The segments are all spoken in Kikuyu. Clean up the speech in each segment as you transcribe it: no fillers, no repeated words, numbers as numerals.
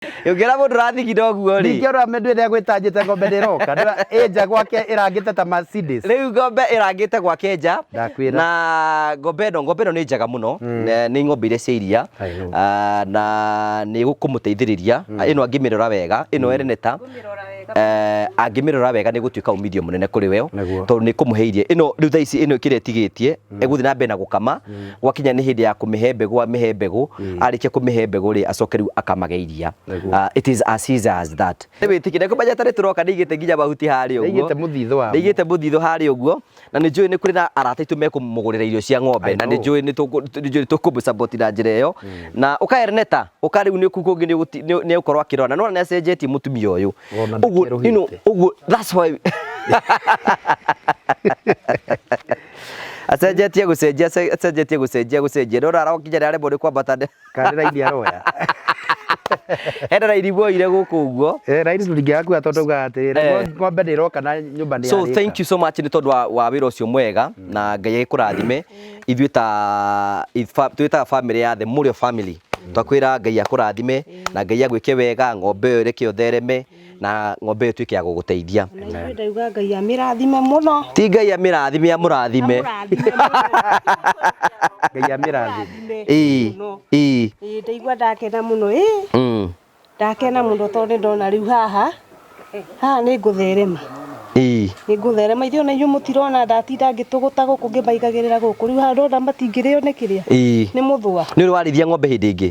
Ũngĩona mũndũ ũrathigina ũguo rĩ. Ningĩ ona mĩndũ ĩrĩa gwĩtanjĩte ng'ombe ndĩroka. Ĩ nja gwake ĩrangĩte ta Mercedes. Rĩu ng'ombe ĩrangĩte gwake nja. Ndakwĩra. Na ng'ombe ĩno nĩ njega mũno. Nĩ ng'ombe iria cia iria. I know. Ah, na nĩ gũkũmũteithĩrĩria. Ĩno angĩmĩrora wega, ĩno Ereneta. Ngũmĩrora wega. Angĩmĩrora wega nĩ gũtuĩka umithio mũnene kũrĩ we Nĩguo. tondũ nĩ kũmũhe iria ĩno rĩu thaa ici ĩno kĩrĩa ĩtigĩtie ĩgũthiĩ na mbere na gũkama gwakinya nĩ hĩndĩ ya kũmĩhe mbegũ amĩhe mbegũ arĩkia kũmĩhe mbegũ rĩ acoke rĩu akamage iria. Nĩguo. Ah, it is as easy as that. Nĩ wĩtĩkie na kũmenya tarĩ tũroka nĩ igĩte nginya mahuti harĩa ũguo. Nĩigĩte mũthithũ wamo. Nĩ igĩte mũthithũ harĩa ũguo na nĩ njũĩ nĩ kũrĩ na arata aitũ mekũmũgũrĩra irio cia ng'ombe I na nĩ know. njũĩ nĩ tũkũmũ na njĩra ĩyo na ũka Erneta ũka rĩu nĩ kũu kũngĩ nĩ ũkorwo akĩrora na nĩwona nĩ acenjetie mũtumia ũyũ. Wona Ũguo you know, ndakĩerũhĩte. ũguo that's why acenjetie gũcenjia acenjetie gũcenjia gũcenjia ndona arokinya nĩ aremwo nĩ kwambata Kana nĩ raini aroya. Hena raini woire gũkũ ũguo. Eh, raini tũtingĩgakua tondũ taugaga atĩrĩrĩ, Eh. ng'ombe nĩ ĩroka na nyũmba nĩ So yarĩka. thank you so much nĩ tondũ wa wĩra ũcio mwega na Ngai agĩkũrathime. Ithuĩ ta twĩtaga family ya The Mũrĩo family. Twakwĩra Ngai akũrathime na Ngai agwĩke wega, ng'ombe ĩyo ĩreke ũthereme na ng'ombe ĩyo ĩtuĩke ya gũgũteithia. Na ithuĩ ndauga Ngai amĩrathime mũno. Ti Ngai amĩrathime amũrathime. Amũrathime mũno. Ngai amĩrathime. Ĩĩ. Mũno. Ĩĩ. Ĩĩ ndaigua ndakena mũno ĩĩ. Ndakena mũno tondũ nĩ ndona rĩu haha haha nĩ ngũtherema. Ĩĩ. Nĩ ngũtherema ithuĩ ona inyuĩ mũtirona ndatinda ngĩtũgũta gũkũ ngĩmaigagĩrĩra gũkũ rĩu haha ndona matingĩrĩo nĩ kĩrĩa. Ĩĩ. Nĩ mũthũa. Nĩ ũrĩ warĩithia ng'ombe hĩndĩ ĩngĩ?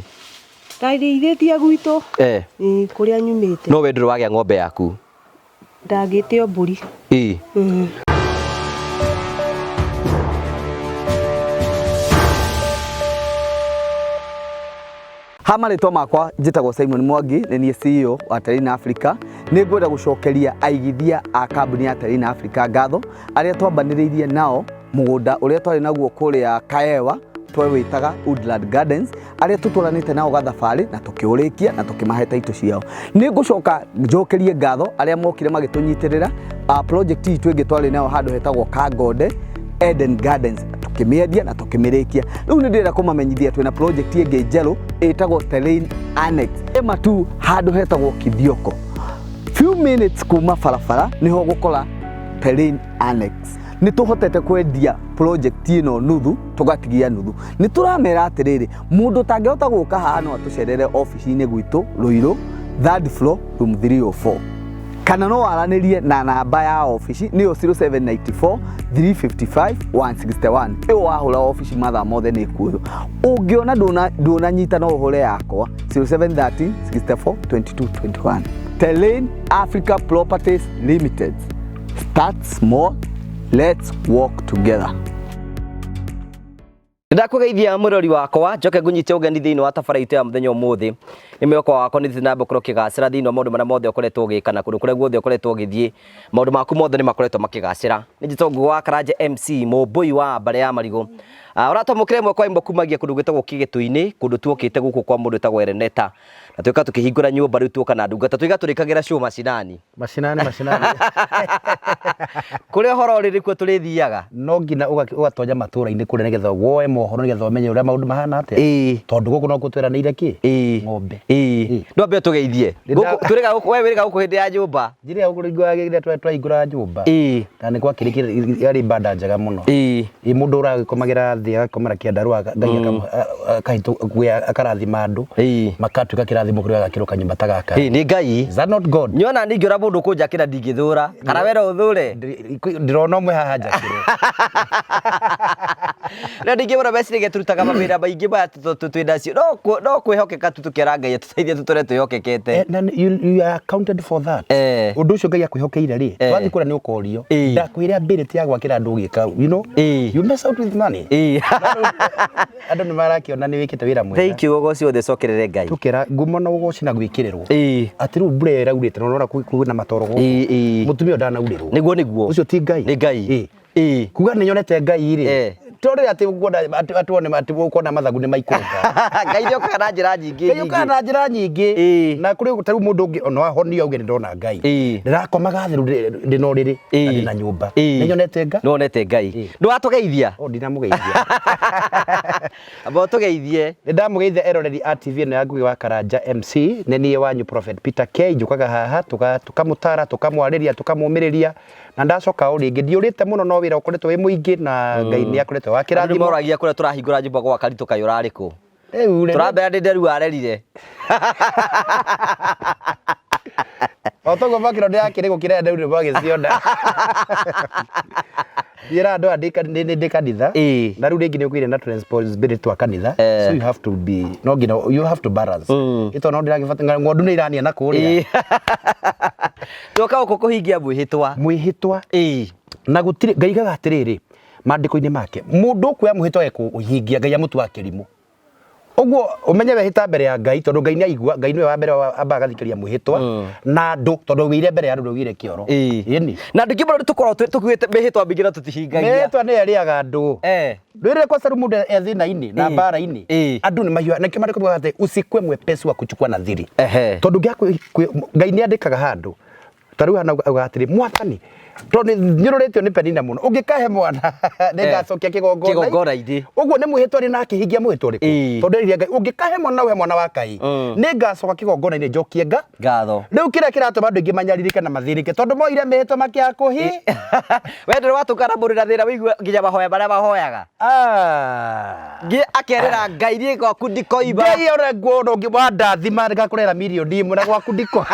Ndarĩithĩtie gwitũ. Eh. Ĩĩ kũrĩa nyumĩte. No we ndũrĩ wagĩa ng'ombe yaku? Ndagĩte o mbũri. Ĩĩ. Ha marĩtwa makwa njĩtagwo Simon Mwangi, nĩ niĩ CEO wa Terrain Africa. Nĩ ngwenda gũcokeria aigithia a kambuni ya Terrain Africa ngatho arĩa twambanĩrĩirie nao mũgũnda ũrĩa twarĩ naguo kũrĩa Kaewa twawĩtaga Woodland Gardens, arĩa tũtwaranĩte nao gathabarĩ na tũkĩũrĩkia na tũkĩmahe taitũ ciao. Nĩ ngũcoka njokerie ngatho arĩa mokire magĩtũnyitĩrĩra project itũ ĩngĩ twarĩ nayo handũ hetagwo Kangonde Eden Gardens, tũkĩmĩendia na tũkĩmĩrĩkia. Rĩu nĩ ndĩrenda kũmamenyithia twĩna project ĩngĩ njerũ ĩtagwo Terrain Annex ĩma tu handũ hetagwo Kithioko, few minutes kuma barabara nĩho gũkora Terrain Annex. Nĩ tũhotete kwendia project ĩno nuthu tũgatigia nuthu. Nĩ tũramera atĩrĩrĩ, mũndũ ũtangĩhota gũka haha no atũcerere obici-inĩ gwitũ Ruiru, third floor, room 304, kana no waranĩrie na namba ya obici nĩyo 0794 355 161. Ĩyo wahũra obici mathaa mothe nĩ ĩkuoywo. Ũngĩona ndũnanyita no ũhũre yakwa 0713 64 22 21. Terrain Africa Properties Limited. Start small, let's walk together. Ndakũgeithia mũrori wakwa njoke ngũnyite ũgeni thĩinĩ wa tabara itũ ya mũthenya ũmũthĩ. Nĩ mwĩhoko wakwa nĩ thiĩ na mbere gũkorwo ũkĩgacĩra thĩinĩ wa maũndũ marĩa mothe ũkoretwo ũgĩka na kũndũ kũrĩa guothe ũkoretwo ũgĩthiĩ, maũndũ maku mothe nĩ makoretwo makĩgacĩra. Nĩ njĩtagwo Ngũgĩ wa Karanja MC mũmbũi wa mbarĩ ya marigũ. Ũratwamũkĩra ĩmwe kwa ĩmwe kumagia kũndũ gwĩtagwo Kĩgĩtũ-inĩ, kũndũ tuokĩte gũkũ kwa mũndũ wĩtagwo Ereneta na twĩka tũkĩhingũra nyũmba rĩu tuoka na ndungata tuiga tũrĩkagĩra show macinani. Macinani, macinani. Kũrĩa ũhoro ũrĩ nĩkuo tũrĩthiaga. No nginya ũgatonya matũra-inĩ kũrĩa nĩgetha woe mohoro nĩgetha ũmenye ũrĩa maũndũ mahana atĩa. Ĩĩ. Tondũ gũkũ no tweranĩire kĩ? Ĩĩ. Ng'ombe. Ĩĩ. Ĩĩ. Ndwambe ũtũgeithie. Nĩ Gũkũ tũrĩga gũkũ, we wĩrĩga gũkũ hĩndĩ ya nyũmba. Njĩra ya gũkũ rĩrĩa twaingũra nyũmba. Ĩĩ. Na nĩ gwakĩrĩkire yarĩ ibada njega mũno. Ĩĩ. Ĩ mũndũ ũragĩkomagĩra thĩ agakomera kĩandarũa Ngai akarathima andũ. Ĩĩ. Makatuĩka kĩrathimo kũrĩa agakĩrwo kanyũmba ta gaka. Ĩĩ nĩ Ngai. Is that not God? Nyona ningĩũra mũndũ kũnjakĩra ndingĩthũra. Kana we no ũthũre? Ndĩrona ũmwe haha njakĩrwo. No ningĩ mũno meciragia tũrutaga mawĩra maingĩ maya twĩ nacio. No kwĩhokeka tu tũkĩra Ngai atũteithie tũtũre twĩhokekete. Na you are accounted for that. Ũndũ ũcio Ngai akwĩhokeire rĩ, wathiĩ kũrĩa nĩ ũkorio. Ndakwĩre ability ya gwakĩra andũ ũgĩka, you know, you mess out with money. Andũ nĩ marakĩona nĩ wĩkĩte wĩra mwega. Thank you, ũgoci wothe ũcokerere Ngai. Tũkĩra ngumo na ũgoci na gwĩkĩrĩrwo. Atĩ rĩu mbura ĩyo ĩraurĩte na ũrona kwĩna matoro gũkũ. Ĩĩ. Mũtumia ũyũ ndanaurĩrwo. Nĩguo nĩguo. Ũcio ti Ngai. Nĩ Ngai. Ĩĩ. Ĩĩ. Kuga nĩ nyonete Ngai rĩ. To rĩrĩa atĩ ũkuona atĩ wone atĩ ũkuona mathagu nĩ maikũrũka. Ngai nĩ okaga na njĩra nyingĩ. Ngai okaga na njĩra nyingĩ. Na kũrĩ ta rĩu mũndũ ũngĩ ona wahonio auge nĩ ndona Ngai. Ndĩrakomaga thĩ rĩu ndĩ na ũrĩrĩ na ndĩ na nyũmba. Nĩ nyonete Ngai. Nĩ wonete Ngai. Ndũratũgeithia? O ndinamũgeithia. Amba ũtũgeithie. Nĩ ndamũgeithia eroreri a TV ĩno ya Ngugi wa Karanja MC. Nĩ niĩ wanyu Prophet Peter K. Njũkaga haha tũkamũtara, tũkamwarĩria, tũkamũmĩrĩria na ndacoka o rĩngĩ. Ndiũrĩte mũno no wĩra ũkoretwo wĩ mũingĩ na Ngai nĩ akoretwo wa Andũ nĩ kĩrathimo. moragia kũrĩa tũrahingũra nyũmba gwa Karitũ kaĩ ũrarĩ kũ? Rĩu rĩ, Tũrambera ndĩ nderu arerire. O toguo mwakĩro ndĩrakĩrĩ gũkĩra rĩu nĩ mwagĩciona. Njĩra andũ aya ndĩ kanitha. Na rĩu rĩngĩ nĩ ũkũire na responsibility twa kanitha. So you have to be no nginya you have to balance. Ĩto no ndĩragĩbatara ng'ondu nĩ irania na kũrĩa. Twoka gũkũ kũhingia mwĩhĩtwa. Mwĩhĩtwa. Na gũtirĩ ngaigaga atĩrĩrĩ maandĩko-inĩ make mũndũ ũkuoya mwĩhĩtwa ekũhingia Ngai amũtuaga kĩrimũ. Ũguo ũmenye wehĩta mbere ya Ngai tondũ Ngai nĩaigua, Ngai nĩwe wa mbere ambaga agathikĩrĩria mwĩhĩtwa na andũ tondũ wĩire mbere ya andũ ndũgĩire kĩoro. Ĩni. Na andũ aingĩ mũno nĩtũkoragwo tũkuĩte mĩhĩtwa mĩingĩ na tũtihingagia. Mĩhĩtwa nĩyo ĩrĩaga andũ. Rĩrĩa kwa sababu mũndũ e thĩna-inĩ na mbara-inĩ andũ nĩ mahiũhaga nĩkĩo maandĩko maugaga atĩ usikue mwepesi wa kuchukua nadhiri. Tondũ Ngai nĩ andĩkaga handũ ta rĩu hana auga atĩrĩ mwathani tondũ nyũrũrĩtio nĩ Penina mũno ũngĩkahe mwana nĩngacokia kĩgongona Kĩgongona-inĩ. Ũguo nĩ mwĩhĩtwa rĩ na akĩhingia mwĩhĩtwa ũrĩkũ? Tondũ erire Ngai ũngĩkahe mwana ũhe mwana wa Ngai nĩngacoka kĩgongona-inĩ njokie nga ngatho. Rĩu kĩrĩa kĩratũma andũ aingĩ manyarirĩke na mathĩnĩke tondũ moire mĩhĩtwa makĩaga kũhi We ndũrĩ watũngana mũndũ na thĩna wĩigue nginya mahoya marĩa mahoyaga. Ngi akerĩra Ngai niĩ gwaku ndikoima. Ngai ona nguona ũngĩ wandathima ngakũrehera mirioni ĩmwe na gwaku ndiko.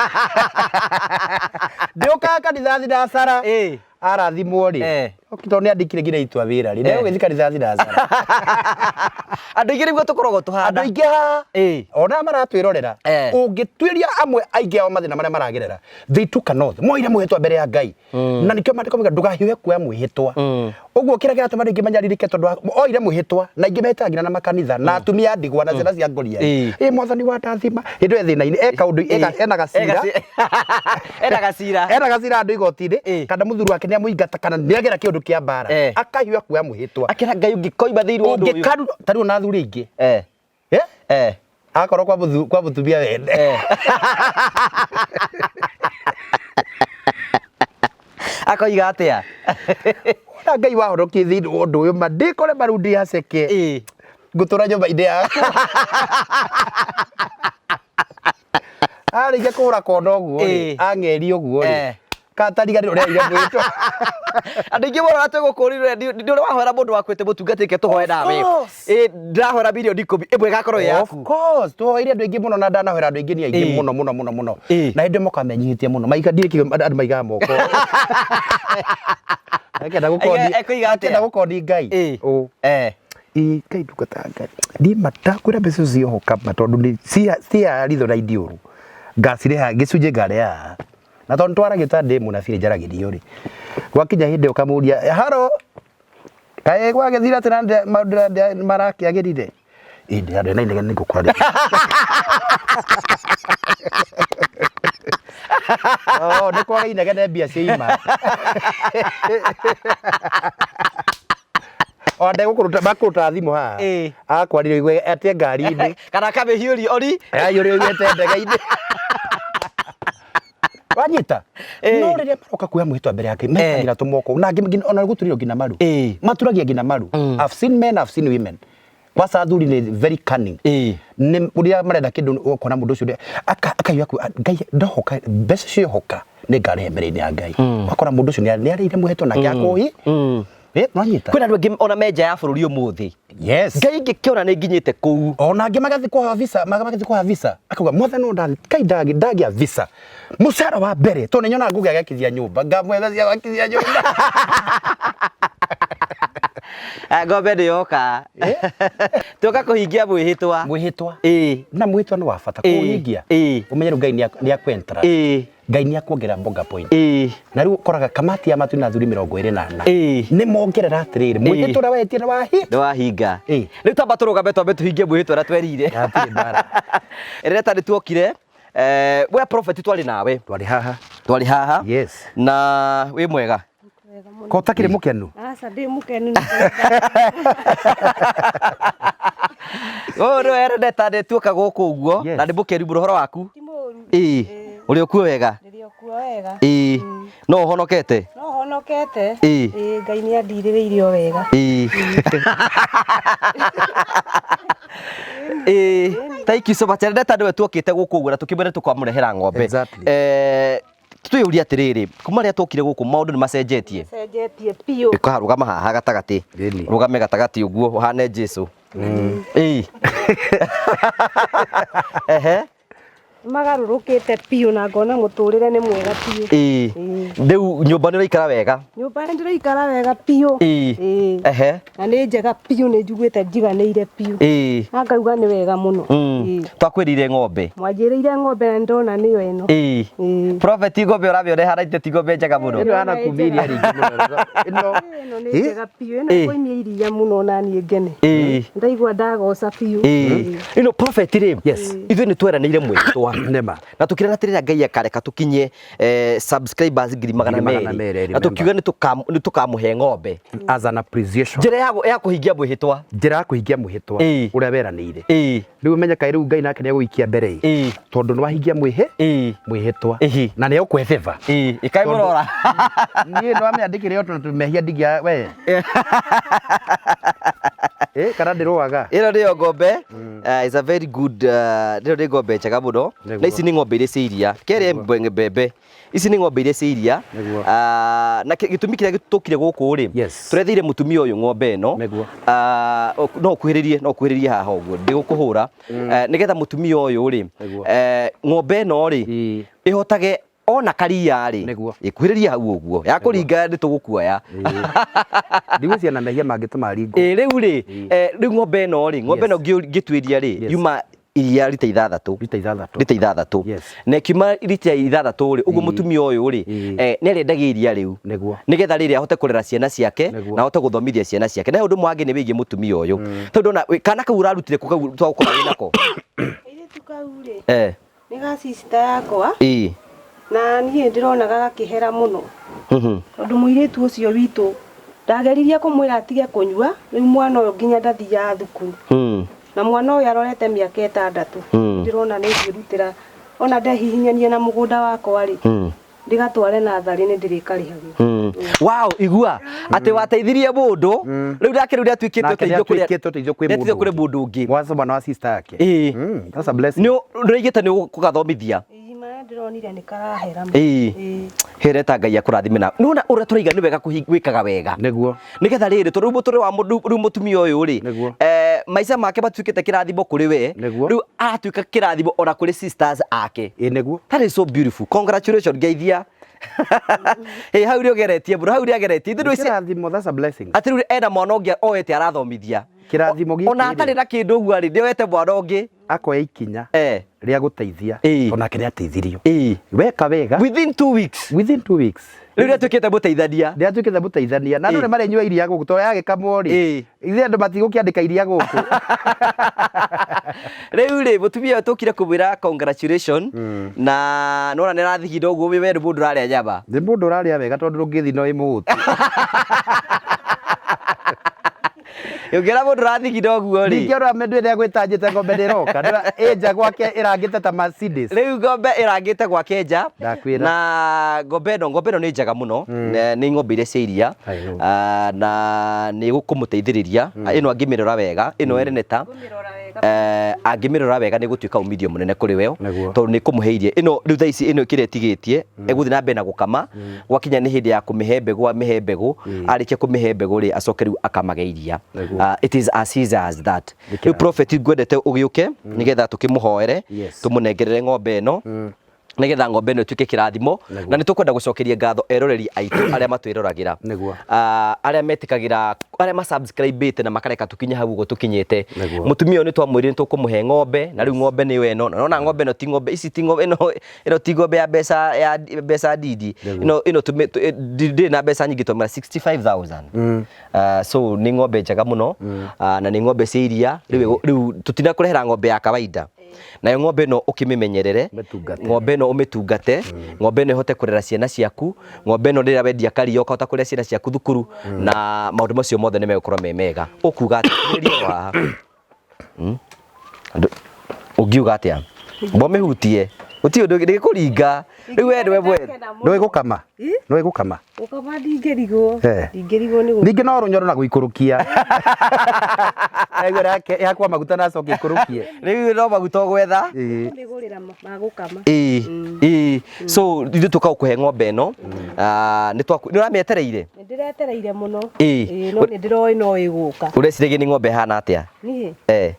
Ndĩũkaga kanitha thinacara. Arathimwo rĩ. Tondũ nĩ andĩkire nginya itua wĩra rĩ. Ndegũgĩthiĩ kanitha thinacara. Andũ aingĩ nĩguo tũkoragwo tũhana. Andũ aingĩ haha. Ona maratwĩrorera. Ũngĩtuĩria amwe aingĩ ao mathĩna marĩa maragerera. They took an oath. Moire mwĩhĩtwa mbere ya Ngai. Na nĩkĩo maandĩko moigaga ndũkahiũhe kuoya mwĩhĩtwa. Ũguo kĩrĩa kĩratũma andũ aingĩ manyarirĩke tondũ oire mwĩhĩtwa na aingĩ mehĩtaga nginya na makanitha na atumia a ndigwa na ciana cia ngoriai. Ĩ mwathani wandathima. Hĩndĩ ĩyo e thĩna-inĩ e kaũndũ ena gacira. Ena gacira. Ena gacira andũ igoti-inĩ kana mũthuri wake nĩamũingata kana nĩagera kĩũndũ kĩa mbara. Akahiũha kuoya mwĩhĩtwa. Akĩra Ngai ũngĩkoima thĩinĩ wa ũndũ ũyũ. Ũngĩkaru ta rĩu ona athuri aingĩ. Akorwo kwa mũtumia wene. Akoiga atĩa? Ona Ngai wahonokie thĩinĩ wa ũndũ ũyũ ma ndĩkore maru ndĩ haceke. Ngũtũra nyũmba-inĩ yaku. Arĩkia kũhũra kona ũguo rĩ, ang'eria ũguo rĩ, katariganĩrwo ũrĩa oire mwĩtwa. Andũ aingĩ mũno na twĩgũkũrire nĩ ũrĩ wahoera mũndũ wakuĩte mũtungatĩke tũhoe nawe. Ndĩrahoera mirioni ikũmi ĩmwe ĩgakorwo ĩ yaku. Of course, tũhoeire andũ aingĩ mũno na ndanahoera andũ aingĩ nĩ aingĩ mũno mũno mũno mũno. Na hĩndĩ ĩyo mokaga menyihĩtie mũno. Maiga ndirĩ kĩo andũ maigaga moko. Akĩenda gũkondi. Ekũiga atĩa? Akĩenda gũkondi Ngai. Ũ. Ĩ Ngai ndungata ya Ngai. Niĩ ma ndakwĩra mbeca icio ciohoka ma tondũ nĩ cia ritho na indiũrũ. Ngacirĩha gĩcunjĩ ngarĩha haha. Na tondũ nĩtwaragia ta ndĩ mũnabii njaragĩrio rĩ. Gwakinya hĩndĩ ĩyo ũkamũria haro kaĩ gwagĩthira atĩa na maũndũ marakĩagĩrire? Ĩ ndĩrarĩa na inegene nĩngũkwarĩria. Oh, nĩ kwaga inegene mbia ciaima. O ndegũkũruta makũruta thimũ haha. Akwarĩria ũigue ate ngari-inĩ. Kana akamĩhiũria ori. Ahiũria ũigue ate ndege-inĩ. Wanyita? No rĩrĩa maroka kuoya mwĩhĩtwa mbere ya Ngai mekagĩra tũmoko na angĩ ona gũturĩrwo nginya maru. Maturagia nginya maru. I've seen men, I've seen women. Kwanza athuri nĩ very cunning. Nĩ ũrĩa marenda kĩndũ ũkona mũndũ ũcio akaigua Ngai ndohoka mbeca ciohoka nĩ ngarehe mbere-inĩ ya Ngai. Ũgakora mũndũ ũcio nĩ arĩire mwĩhĩtwa nake akũhi. Nwanyita? Kwĩna andũ aingĩ ona me nja ya bũrũri ũmũthĩ. Yes. Ngai ingĩkĩona nĩ nginyĩte kũu. Ona angĩ magathiĩ kũhoya visa, magathiĩ kũhoya visa. Akauga mwathani no ndathi, Ngai ndagĩa visa. Mũcara wa mbere, tondũ nĩnyonaga Ngugi agĩakithia nyũmba, ngamũhe mbeca cia gwakithia nyũmba. Ng'ombe nĩ yoka. Twoka kũhingia mwĩhĩtwa. Mwĩhĩtwa. Na mwĩhĩtwa nĩ wa bata kũhingia. Ũmenye rĩu Ngai nĩ akwentra. Ngai nĩ akuongerera mboga point. Na rĩu ũkoraga kamati ya matu na athuri mĩrongo ĩrĩ na ana. Nĩ mongerera atĩrĩrĩ, mwĩhĩtwa ũrĩa wehetie nĩ wahi. Nĩ wahinga. Rĩu tamba tũrũgame twambe tũhingie mwĩhĩtwa ũrĩa twerire. Hatirĩ mbara. Rĩrĩa tarĩ tuokire, we prophet twarĩ nawe. Twarĩ haha. Twarĩ haha. Yes. Na wĩ mwega. Wega mũno. Ko ũtakĩrĩ mũkenu? Aca ndĩ mũkenu nĩ kũrenda. Ũyũ nĩwe Erneta nĩtuoka gũkũ ũguo Yes. na nĩ mũkenu mũno ũhoro waku. Ti mũru. Ĩĩ. Ũrĩ o kuo wega? Ndĩrĩ o kuo wega. Ĩĩ. No ũhonokete? No honokete. Ĩĩ. Ĩĩ Ngai nĩ andirĩrĩire o wega. Ĩĩ. Ĩĩ. Thank you so much. Erneta nĩwe tuokĩte gũkũ ũguo na tũkĩmwĩra tũkamũrehera ng'ombe. Exactly. Twĩyũrie atĩrĩrĩ, kuma rĩrĩa twokire gũkũ maũndũ nĩ macenjetie. Cenjetie biũ. Ĩka rũgama haha gatagatĩ. Ĩni. Rũgame gatagatĩ ũguo ũhane Jesu. Ĩĩ. Ehe. Magarũrũkĩte biũ na ngona mũtũrĩre nĩ mwega biũ. Ĩĩ. Rĩu nyũmba nĩ ũraikara wega. Nyũmba nĩ ndĩraikara wega biũ. Ĩĩ. Ĩĩ. Ehe. Na nĩ njega biũ nĩ njiguĩte njiganĩire biũ. Ĩĩ. Na ngauga nĩ wega mũno. Ĩĩ. Twakwĩrĩire ng'ombe. Mwanjĩrĩire ng'ombe na nĩndona nĩyo ĩno. Ĩĩ. Ĩĩ. Prophet ng'ombe ũramĩona ĩhana ithe ti ng'ombe njega mũno. Ĩno hana kumia iria rĩingĩ mũno. Ĩno Ĩno nĩ njega biũ. Ĩno ĩkũimia iria mũno na niĩ ngene. Ĩĩ. Ndaigua ndagoca biũ. Ĩĩ. Ĩno prophet rĩ. Yes. Ithuĩ nĩ tweranĩire mwĩhĩtwa. Nĩma. Na tũkĩrana atĩrĩrĩ Ngai akareka tũkinye subscribers ngiri magana Ngiri magana merĩ. merĩ, Na remember. tũkiuga nĩ tũkamũhe ng'ombe. As an appreciation. Njĩra ya kũhingia mwĩhĩtwa. Njĩra ya kũhingia mwĩhĩtwa Ĩĩ. ũrĩa weranĩire. Ĩĩ. Rĩu ũmenye kaĩ rĩu Ngai nake nĩegũikia mbere ĩ. Ĩĩ. Tondũ nĩwahingia mwĩhĩ Ĩĩ. mwĩhĩtwa. Ĩhĩ. Na nĩegũkũhe favor. Ĩĩ. Ĩkai mũrora. Niĩ nĩwamĩandĩkire o tondũ mehia ndingĩa we. Ĩ kana ndĩrũaga. Ĩno nĩyo ng'ombe. Is a very good ĩno nĩ ng'ombe njega mũno. Nĩguo. Na ici nĩ ng'ombe iria cia iria. Kerĩ mbembe. Ici nĩ ng'ombe iria cia iria. Nĩguo. Na gĩtũmi kĩrĩa tũkire gũkũ rĩ, Yes. tũretheire mũtumia ũyũ ng'ombe ĩno. Nĩguo. No ũkuhĩrĩrie, no ũkuhĩrĩrie haha ũguo, ndĩgũkũhũra. Nĩgetha mũtumia ũyũ rĩ, Nĩguo. Ng'ombe ĩno rĩ, Ĩĩ. ĩhotage ona karia rĩ, Nĩguo. ĩkuhĩrĩrie hau ũguo, ya kũringa nĩ tũgũkuoya. Ndigwĩciria na mehia mangĩtũma ringwo. Ĩ rĩu rĩ, rĩu ng'ombe ĩno rĩ, ng'ombe ĩno ngĩtuĩria rĩ, Yes. yuma iria rita ithathatũ. Rita ithathatũ. Rita ithathatũ. Yes. Na ĩkiuma rita ithathatũ rĩ, ũguo mũtumia ũyũ rĩ, Ĩĩ. Nĩ arĩendagia iria rĩu. Nĩguo. Nĩgetha rĩrĩ ahote kũrera ciana ciake Nĩguo. na ahote gũthomithia ciana ciake. Na he ũndũ ũmwe wangĩ nĩ wĩgiĩ mũtumia ũyũ. Tondũ ona kana kau ũrarutire kũ kau twagũkorwo wĩ nako? Kairĩtu kau rĩ nĩ ga sister yakwa. Ĩĩ. Na niĩ ndĩronaga gakĩhera mũno. Tondũ mũirĩtu ũcio witũ ndageririe kũmwĩra atige kũnyua, rĩu mwana ũyũ nginya ndathiaga thukuru. Na mwana ũyũ arorete mĩaka ĩtandatũ. Ndĩrona nĩ ingĩrutĩra ona ndehihinyania na mũgũnda wakwa rĩ, ndĩgatware natharĩ nĩ ndĩrĩkarĩhagĩra. Wow, igua atĩ wateithirie mũndũ, rĩu nake rĩu nĩatuĩkĩte Nake ũteithio kũrĩ nĩatuĩkĩte ũteithio kwĩ nĩatuĩkĩte mũndũ kũrĩ mũndũ ũngĩ. Mwanzo mwana wa sister yake. Ĩĩ. That's a blessing. Nĩ ũraigĩte nĩ ũgũgathomithia. Ĩĩ, marĩa ndĩronire nĩ karahera mũno. Ĩĩ. Ĩĩ. Hereta Ngai akũrathime na nĩwona ũrĩa tũraiga nĩ wega gwĩkaga wega. Nĩguo. Nĩgetha rĩrĩ tondũ rĩu mũtũrĩre wa mũndũ rĩu mũtumia ũyũ rĩ, Nĩguo. Maica make matuĩkĩte kĩrathimo kũrĩ we. Nĩguo. Rĩu aratuĩka kĩrathimo ona kũrĩ sisters ake. Ĩ nĩguo. That is so beautiful. Congratulations ngeithia. Ĩ hau nĩ ũgeretie mũno, hau nĩ ageretie. Ithuĩ ndũĩ Kĩrathimo, that's a blessing. atĩ rĩu ena mwana ũngĩ oete arathomithia. Kĩrathimo gĩkĩ Ona rĩ. atarĩ na kĩndũ ũguo rĩ, nĩoete mwana ũngĩ. Akoya ikinya rĩa gũteithia Ĩĩ. onake nĩ ateithirio. Ĩĩ. Weka wega Within 2 weeks. within 2 weeks. Rĩu nĩatuĩkĩte mũteithania. Nĩatuĩkĩte mũteithania na andũ Ĩĩ. nĩ marĩnyua iria gũkũ tondũ yagĩkamwo rĩ Ĩĩ. ithuĩ andũ matigũkĩandĩka iria gũkũ. Rĩu rĩ mũtumia ũyũ tũkire kũmwĩra congratulation na nona nĩ arathigina ũguo we nĩ mũndũ ũrarĩa nyama. Nĩ mũndũ ũrarĩa wega tondũ ndũngĩthi no ĩ mũhũtu. Ũngĩona mũndũ ũrathigina ũguo rĩ. Ningĩ ona mĩndũ ĩrĩa gwĩtanjĩte ng'ombe ndĩroka ĩ nja gwake ĩrangĩte ta Mercedes. Rĩu ng'ombe ĩrangĩte gwake nja. Ndakwĩra. Na ng'ombe ĩno nĩ njega mũno. Nĩ ng'ombe iria cia iria. I know. Na nĩ gũkũmũteithĩrĩria. Ĩno angĩmĩrora wega, ĩno Erneta. Ngũmĩrora wega. Angĩmĩrora wega nĩ gũtuĩka umithio mũnene kũrĩ we Nĩguo. tondũ nĩ kũmũhe iria ĩno rĩu thaa ici ĩno kĩrĩa ĩtigĩtie ĩgũthiĩ na mbere na gũkama gwakinya nĩ hĩndĩ ya kũmĩhe mbegũ amĩhe mbegũ arĩkia kũmĩhe mbegũ rĩ acoke rĩu akamage iria. Nĩguo. It is as easy as that. Rĩu prophet ngwendete ũgĩũke nĩgetha tũkĩmũhoere Yes. tũmũnengerere ng'ombe ĩno nĩgetha ng'ombe ĩno ĩtuĩke kĩrathimo Nĩguo. na nĩ tũkwenda gũcokeria ngatho eroreri aitũ arĩa matwĩroragĩra. Nĩguo. Arĩa metĩkagĩra arĩa masubscribĩte na makareka tũkinye hau ũguo tũkinyĩte. Nĩguo. Mũtumia ũyũ nĩ twamwĩrire nĩ tũkũmũhe ng'ombe na rĩu ng'ombe nĩyo ĩno na nona ng'ombe ĩno ti ng'ombe ici ti ng'ombe ĩno ĩno ti ng'ombe ya mbeca ya mbeca ndindi Nĩguo. ĩno ĩno ndĩrĩ na mbeca nyingĩ twamwĩra 65,000. So nĩ ng'ombe njega mũno. Na nĩ ng'ombe cia iria rĩu rĩu tũtinakũrehera ng'ombe ya kawaida. Nayo ng'ombe ĩno ũkĩmĩmenyerere, Ũmĩtungate. ng'ombe ĩno ũmĩtungate, ng'ombe ĩno ĩhote kũrera ciana ciaku, ng'ombe ĩno rĩrĩa wendia karia ũkahota kũrera ciana ciaku thukuru, na maũndũ macio mothe nĩ megũkorwo me mega. Ũkuga atĩa? Kinyĩrĩria o haha. Andũ, ũngiuga atĩa? Mbomĩhutie. Gũtirĩ ũndũ ndĩkũringa. Rĩu we nĩwe mwene. Nĩũĩ gũkama? Nĩũĩ gũkama? Gũkama ndingĩrigwo. Eh. Ndingĩrigwo nĩ gũkama. Ningĩ no rũnyoro na gũikũrũkia. Aigua yake yakwa maguta na acoke ikũrũkie. Rĩu no maguta ũgwetha. Ĩĩ. Nĩgũrĩra ma gũkama. Ĩĩ. Ĩĩ. So ithuĩ tũka gũkũhe ng'ombe ĩno. Ah, nĩ twaku nĩ ũramĩetereire? Nĩ ndĩretereire mũno. Ĩĩ. Ĩĩ, no nĩ ndĩroĩ no ĩgũka. Ũreciragia nĩ ng'ombe ĩhana atĩa? Niĩ? Eh.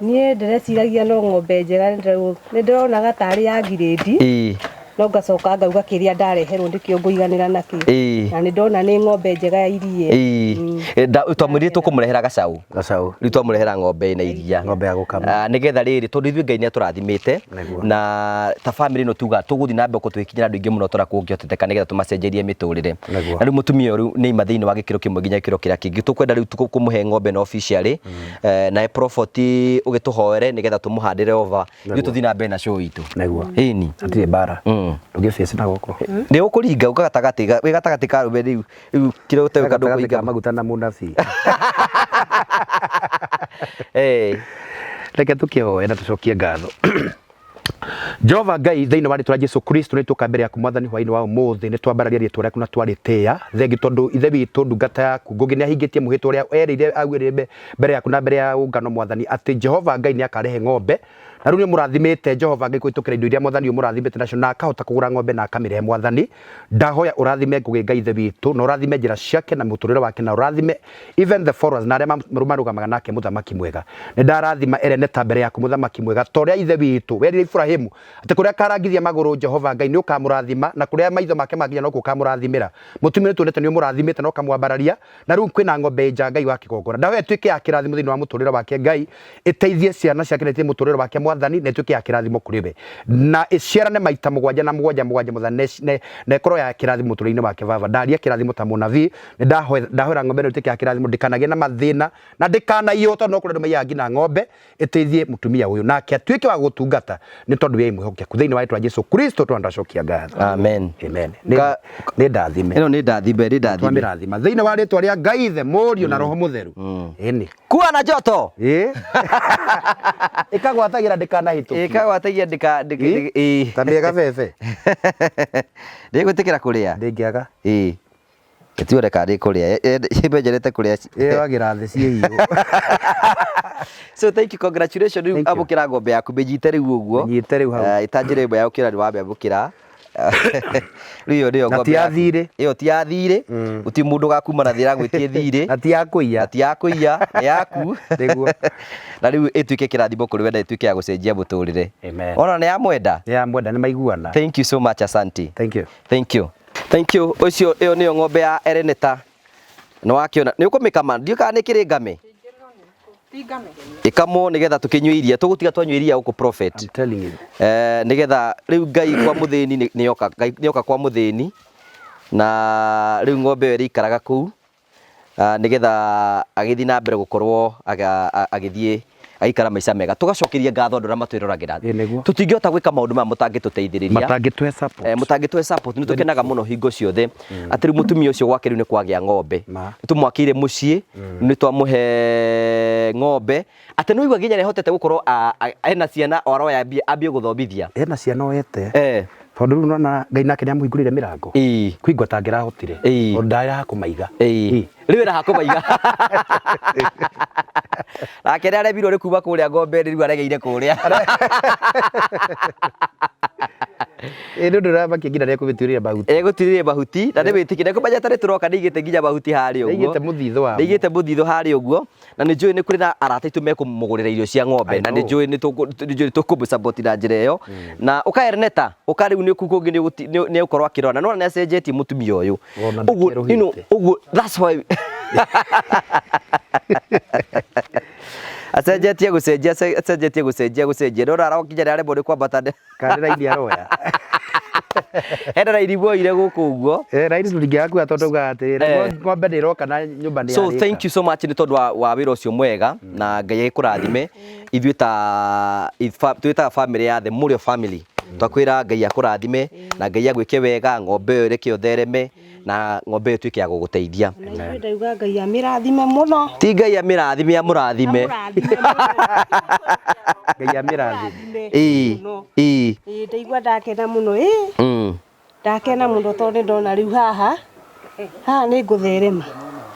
Niĩ ndĩreciragia no ng'ombe njega nĩ ndĩronaga tarĩ ya ngirĩndi. Ĩĩ. No ngacoka ngauga kĩrĩa ndareherwo nĩkĩo ngũiganĩra nakĩo. Ĩĩ. Na nĩ ndona nĩ ng'ombe njega ya iria. Ĩĩ. Twamwĩrire tũkũmũrehera gacaũ. Gacaũ. Rĩu twamũrehera ng'ombe ĩna iria. Ng'ombe ya gũkama. Ah, nĩgetha rĩrĩ tondũ ithuĩ Ngai nĩ atũrathimĩte Nĩguo. na ta family ĩno tuga tũgũthiĩ na mbere tũgĩkinyĩra andũ aingĩ mũno tũrĩa kũngĩhoteteka nĩgetha tũmacenjerie mĩtũrĩre. Nĩguo. Na rĩu mũtumia ũyũ rĩu nĩ aima thĩinĩ wa gĩkĩro kĩmwe nginya gĩkĩro kĩrĩa kĩngĩ. Tũkwenda rĩu kũmũhe ng'ombe ĩno officially. Nawe Prophet ũgĩtũhoere nĩgetha tũmũhandĩre over. Ithuĩ tũthiĩ na mbere na show itũ. Nĩguo. Ĩni. Hatirĩ mbara. Ndũngĩ face na gũkũ. Nĩ ũkũringa ũka gatagatĩ wĩ gatagatĩ ka arũme rĩu rĩu kĩrĩa ũtegwĩka Gatagatĩ ka ndũkũringa. maguta na mũnabii. Eh. Reke tũkĩhoe na tũcokie ngatho. Jehova Ngai thĩinĩ wa rĩtwa rĩa Jesu Kristo nĩ tũka mbere yaku mwathani hwainĩ wa ũmũthĩ nĩ twambararia rĩtwa rĩaku na twarĩtĩĩa thengi tondũ ithe witũ ndungata yaku Ngũgĩ nĩ ahingĩtie mũhĩtwa ũrĩa erĩire augĩrĩire mbere yaku na mbere ya ũngano mwathani atĩ Jehova Ngai nĩ akarehe ng'ombe na rĩu nĩ ũmũrathimĩte Jehova Ngai kũhĩtũkĩra indo iria mwathani ũmũrathimĩte nacio na akahota kũgũra ng'ombe na akamĩrehe mwathani ndahoya ũrathime Ngũgĩ Ngai ithe witũ na ũrathime njĩra ciake na mũtũrĩre wake na ũrathime even the followers na arĩa marũgamaga nake mũthamaki mwega nĩ ndarathima Ereneta mbere yaku mũthamaki mwega ta ũrĩa ithe witũ werire Iburahĩmu atĩ kũrĩa akarangithia magũrũ Jehova Ngai nĩ ũkamũrathima na kũrĩa maitho make makinya nokuo ũkamũrathimĩra mũtumia nĩ tuonete nĩ ũmũrathimĩte na ũkamwambararia na rĩu kwĩna ng'ombe nja Ngai wa kĩgongona ndahoya ĩtuĩke ya kĩrathimo thĩinĩ wa mũtũrĩre wake Ngai ĩteithie ciana ciake na ĩteithie mũtũrĩre wake mwathani na ĩtuĩke ya kĩrathimo kũrĩ we na ĩciarane maita mũgwanja na mũgwanja mũgwanja mwathani na ĩkorwo ya kĩrathimo mũtũrĩre-inĩ wake baba ndaria kĩrathimo ta mũnabii nĩ ndahoera ng'ombe ĩno ĩtuĩke ya kĩrathimo ndĩkanagĩe na mathĩna na ndĩkanaiywo tondũ no kũrĩ andũ maiyaga nginya ng'ombe ĩteithie mũtumia ũyũ nake atuĩke wa gũtungata nĩ tondũ wĩ mwĩhokeku thĩinĩ wa rĩtwa Jesu Kristo twandacokia ngatho. Amen. Amen. Nĩ ndathime. Ĩno nĩ ndathime, nĩ ndathime. Twamĩrathima thĩinĩ wa rĩtwa rĩa Ngai Ithe, Mũriũ na Roho Mũtheru. Ĩni. Kuwa na joto. Ĩ. Ĩkagwatagĩra ndĩkanahĩtũkie. Ĩkagwatagia ndĩka ndĩka ĩ. Ta mĩega bebe. Ndĩgwĩtĩkĩra kũrĩa. Ndĩngĩaga. Ĩ. Tuone kana nĩkũrĩa. Ĩmenjerete kũrĩa. Ĩyoagĩra thĩ ciĩ hiũ. So thank you, congratulations. Rĩu amũkĩra ng'ombe yaku mĩnyite rĩu ũguo. Mĩnyite rĩu hau. Ĩta njĩra ĩmwe ya gũkĩra nĩ wamĩamũkĩra. Rĩu ĩyo nĩyo ng'ombe. Na ti ya thirĩ. Ĩyo ti ya thirĩ. Gũtirĩ mũndũ ũgakuma na thĩ agwĩtie thirĩ. Na ti ya kũiya. Na ti ya kũiya, nĩ yaku. Nĩguo. Na rĩu ĩtuĩke kĩrathimo kũrĩ we na ĩtuĩke ya gũcenjia mũtũrĩre. Amen. Ona nĩ yamwenda? Nĩ yamwenda, nĩ maiguana. Thank you so much, asante. Thank you. Thank you. Thank you. Ũcio ĩyo nĩyo ng'ombe ya Ereneta. Nĩ wakĩona. Nĩ ũkũmĩkama? Ndiũĩ kana nĩ kĩrĩ ngame. Ĩkamwo nĩgetha tũkĩnyue iria. Tũgũtiga twanyua iria gũkũ Prophet. I'm telling you. Nĩgetha rĩu Ngai kwa mũthĩni nĩoka, Ngai nĩoka kwa mũthĩni na rĩu ng'ombe ĩyo ĩrĩikaraga kũu. Nĩgetha agĩthiĩ na mbere gũkorwo agĩthiĩ agĩikara maica mega. Tũgacokeria ngatho andũ arĩa matwĩroragĩra. Ĩ nĩguo. Tũtingĩhota gwĩka maũndũ maya mũtangĩtũteithĩrĩria. Matangĩtũhe support. Mũtangĩtũhe support. Nĩ tũkenaga mũno hingo ciothe. Atĩ rĩu mũtumia ũcio gwake rĩu nĩ kwagĩa ng'ombe. Ma. Nĩ tũmwakĩire mũciĩ, nĩ twamũhe ng'ombe. Atĩ nĩ waigua nginya nĩ ahotete gũkorwo ena ciana o aroya ambie gũthomithia. Ena ciana oete. Tondũ rĩu nĩwona Ngai nake nĩamũhingũrĩire mĩrango. Kwĩ hingo atangĩrahotire. Tondũ ndarĩ ha kũmaiga. Rĩu ena ha kũmaiga. Nake nĩaremirwo nĩ kuma kũrĩa ng'ombe rĩu aregeire kũrĩa. Ĩ nĩ ũndũ ũramakia nginya nĩekũmĩtuĩrĩria mahuti. Egũtuĩrĩria mahuti na nĩwĩtĩkie nĩkũmenya ta nĩtũroka nĩaigĩte nginya mahuti harĩa ũguo. Nĩaigĩte mũthithũ wamo. Nĩaigĩte mũthithũ harĩa ũguo. Na nĩ njũĩ nĩ kũrĩ na arata aitũ mekũmũgũrĩra irio cia ng'ombe na nĩ njũĩ nĩ tũkũmũ support na njĩra ĩyo. Na ũka Erneta, ũka rĩu nĩ kũu kũngĩ nĩ egũkorwo akĩrora na nĩwona nĩ acenjetie mũtumia ũyũ. Ũguo you know, ũguo that's why acenjetie gũcenjia acenjetie gũcenjia gũcenjia ndona arokinya nĩ aremwo nĩ kwambata. Kana nĩ raini aroya. Hena raini muoire gũkũ ũguo. Eh, raini tũtingĩgakua tondũ taugaga atĩrĩrĩ, Eh. ng'ombe nĩ ĩroka na nyũmba nĩ So yarĩka. thank you so much nĩ tondũ wa wĩra ũcio mwega na Ngai agĩkũrathime. Ithuĩ ta twĩtaga family ya The Mũrĩo family. Twakwĩra Ngai akũrathime na Ngai agwĩke wega, ng'ombe ĩyo ĩreke ũthereme na ng'ombe ĩyo ĩtuĩke ya gũgũteithia. Na ithuĩ ndauga Ngai amĩrathime mũno. Ti Ngai amĩrathime amũrathime. Amũrathime mũno. Ngai amĩrathime. Ĩĩ, Mũno. ĩĩ. Ĩĩ ndaigua ndakena mũno ĩĩ. Ndakena mũno tondũ nĩ ndona rĩu haha haha nĩ ngũtherema.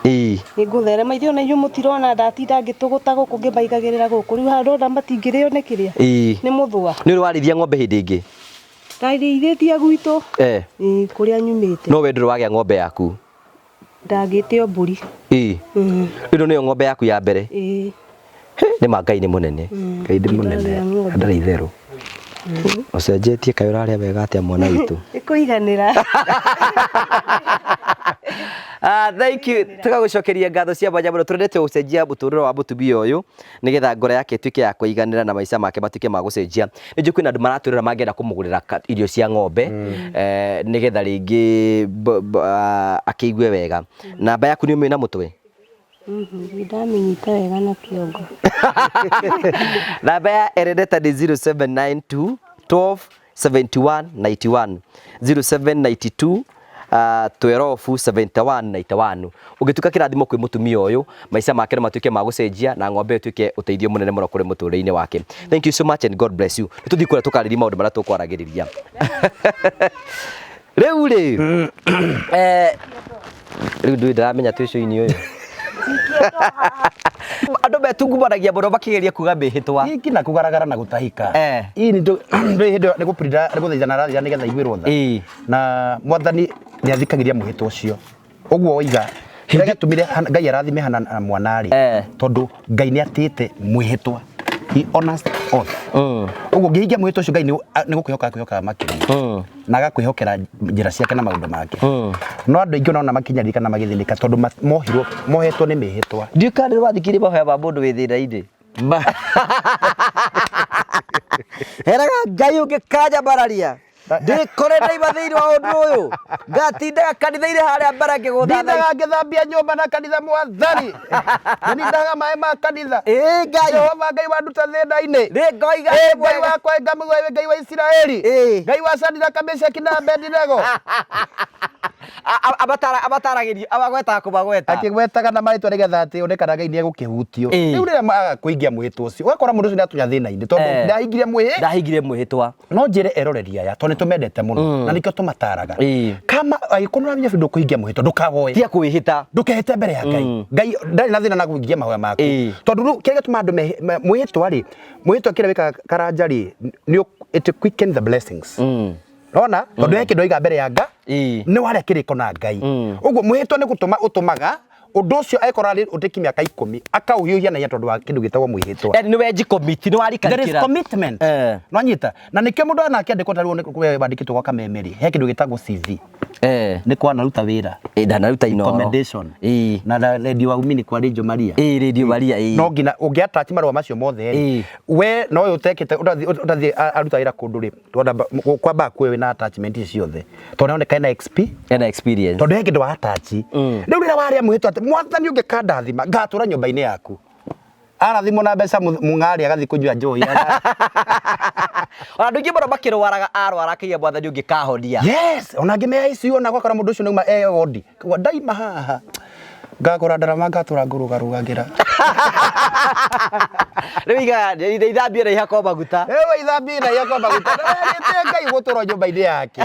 Ĩĩ. Nĩ ngũtherema ithuĩ ona inyuĩ mũtirona ndatinda ngĩtũgũta gũkũ ngĩmaigagĩrĩra gũkũ rĩu haha ndona matingĩrĩo nĩ kĩrĩa. Ĩĩ. Nĩ mũthũa. Nĩ ũrĩ warĩithia ng'ombe hĩndĩ ĩngĩ? Ndarĩithĩtie gwitũ. Eh. Ĩĩ kũrĩa nyumĩte. No we ndũrĩ wagĩa ng'ombe yaku? Ndagĩte o mbũri. Ĩĩ. Ĩno nĩyo ng'ombe yaku ya mbere? Ĩĩ. Nĩ ma Ngai nĩ mũnene. Ngai nĩ mũnene. Ndarĩ itherũ. Ũcenjetie kaĩ ũrarĩa wega atĩa mwana witũ? Ĩkũiganĩra. Thank you. Tũgagũcokeria ngatho cia mwanya mũno. Tũrendete gũcenjia mũtũrĩre wa mũtumia ũyũ nĩgetha ngoro yake ĩtuĩke ya kũiganĩra na maica make matuĩke ma gũcenjia. Nĩ njũĩ kwĩna andũ maratwĩrora mangĩenda kũmũgũrĩra irio cia ng'ombe nĩgetha rĩngĩ akĩigue wega. Namba yaku nĩ ũmĩũĩ na mũtwe? Ndamĩnyita wega na kĩongo. Namba ya Eredeta nĩ 0792 12 71 91. 0792 12 71 91. Ũngĩtuĩka kĩrathimo kwĩ mũtumia ũyũ, maica make no matuĩke ma gũcenjia na ng'ombe ĩyo ĩtuĩke ũteithio mũnene mũno kũrĩ mũtũrĩre-inĩ wake. Thank you so much and God bless you. Nĩ tũthiĩ kũrĩa tũkarĩria maũndũ marĩa tũkwaragĩrĩria. Rĩu rĩ, rĩu ndũĩ ndaramenya twĩ show-inĩ ũyũ. Andũ metungumanagia mũno makĩgeria kuga mĩhĩtwa. Gĩkĩ na kũgaragara na gũtahĩka. Ii nĩ ndũ hĩndĩ ĩyo nĩ gũprinda, nĩ gũthaithana arathaithana nĩgetha aiguĩrwo tha. Na mwathani nĩ athikagĩrĩria mwĩhĩtwa ũcio. Ũguo oiga, kĩrĩa gĩatũmire Ngai arathime Hana na mwana rĩ, tondũ Ngai nĩ atĩĩte mwĩhĩtwa. He honors oath. Ũguo ũngĩhingia mwĩhĩtwa ũcio Ngai nĩ gũkwĩhoka akwĩhokaga makĩria. Na agakwĩhokera njĩra ciake na maũndũ make. No andũ aingĩ ũrona makĩnyarirĩka na magĩthĩnĩka tondũ mohirwo, mohetwo nĩ mĩhĩtwa. Ndiũĩ kana nĩ wathikĩrĩria mahoya ma mũndũ wĩ thĩna-inĩ. Heraga Ngai ũngĩkanjambararia. Ndikore ndaima thĩinĩ wa ũndũ ũyũ. Ngatindaga kanitha-inĩ harĩa mbere ngĩgũtha. Ndindaga ngĩthambia nyũmba na kanitha mwathani. Nĩnindaga maĩ ma kanitha. Ĩĩ Ngai. Jehova Ngai wanduta thĩna-inĩ. Nĩ ngoiga Ĩĩ nĩ Ngai mwega. wakwa, ngamũgwa Ngai wa Isiraeli. Ĩĩ. Ngai wa Shadraka, Meshaki na Abednego. Abataragĩria, abagwetaga kũmagweta. Akĩgwetaga na marĩtwa nĩgetha atĩ one kana Ngai nĩegũkĩhutio. Ĩĩ. Rĩu rĩrĩa maaga kũhingia mwĩhĩtwa ũcio, ũgakora mũndũ ũcio nĩatunya thĩna-inĩ tondũ ndahingirie mwĩhĩ- Ndahingirie mwĩhĩtwa. No njĩre eroreri aya tondũ nĩtũmendete mũno na nĩkĩo tũmataraga. Kama angĩkorwo nĩũramenya biũ ndũkũhingia mwĩhĩtwa, ndũkahoe. Tiga kwĩhĩta. Ndũkehĩte mbere ya Ngai. Ngai ndarĩ na thĩna na kũhingia mahoya maku. Tondũ rĩu kĩrĩa gĩtũmaga andũ mwĩhĩtwa rĩ, mwĩhĩtwa kĩrĩa wĩkaga karanja rĩ, nĩ it quicken the blessings. Nona? Tondũ he kĩndũ waiga mbere ya Ngai, nĩ warĩa kĩrĩko na Ngai. Ũguo mwĩhĩtwa nĩ gũtũma ũtũmaga ũndũ ũcio angĩkorwo arĩ ũtĩki mĩaka 10 akaũhiũhia na ihenya tondũ wa kĩndũ gĩtagwo mwĩhĩtwa. Yaani nĩ wenji commit, nĩ warikarikĩra. There is commitment. Nwanyita? Na nĩkĩo mũndũ ona akĩandĩkwo ta rĩu nĩ we wandĩkĩtwo gwa Kameme rĩ, he kĩndũ gĩtagwo CV. Nĩ kwanaruta wĩra. Ndanaruta Inooro. Recommendation. Na Radio Waumini kwa Radio Maria. Radio Maria, ĩĩ. No nginya ũngĩ attach marũa macio mothe rĩ, we no ũyũ ũtekĩte, ũtathiĩ aruta wĩra kũndũ rĩ, kwamba akue wĩna attachment ici ciothe. Tondũ nĩaroneka ena XP. Ena experience. Tondũ he kĩndũ wa attach. Rĩu rĩrĩa warĩa mwĩhĩtwa atĩ mwathani ũngĩkandathima, ngatũra nyũmba-inĩ yaku. Arathimwo na mbeca mũng'arĩ agathiĩ kũnyua njohi. Ona andũ aingĩ mũno makĩrwaraga arwara akaiga mwathani ũngĩkahonia. Yes, ona angĩ me ICU ona gwakora mũndũ ũcio nĩauma e wodi. Koguo ndaima haha. Ngagũra ndarama ngatũra ngũrũgarũgagĩra. Rĩu igaga ithambie na ihakwo maguta. Ewe ithambie na ihakwo maguta. Ndarĩte Ngai gũtũra nyũmba-inĩ yake.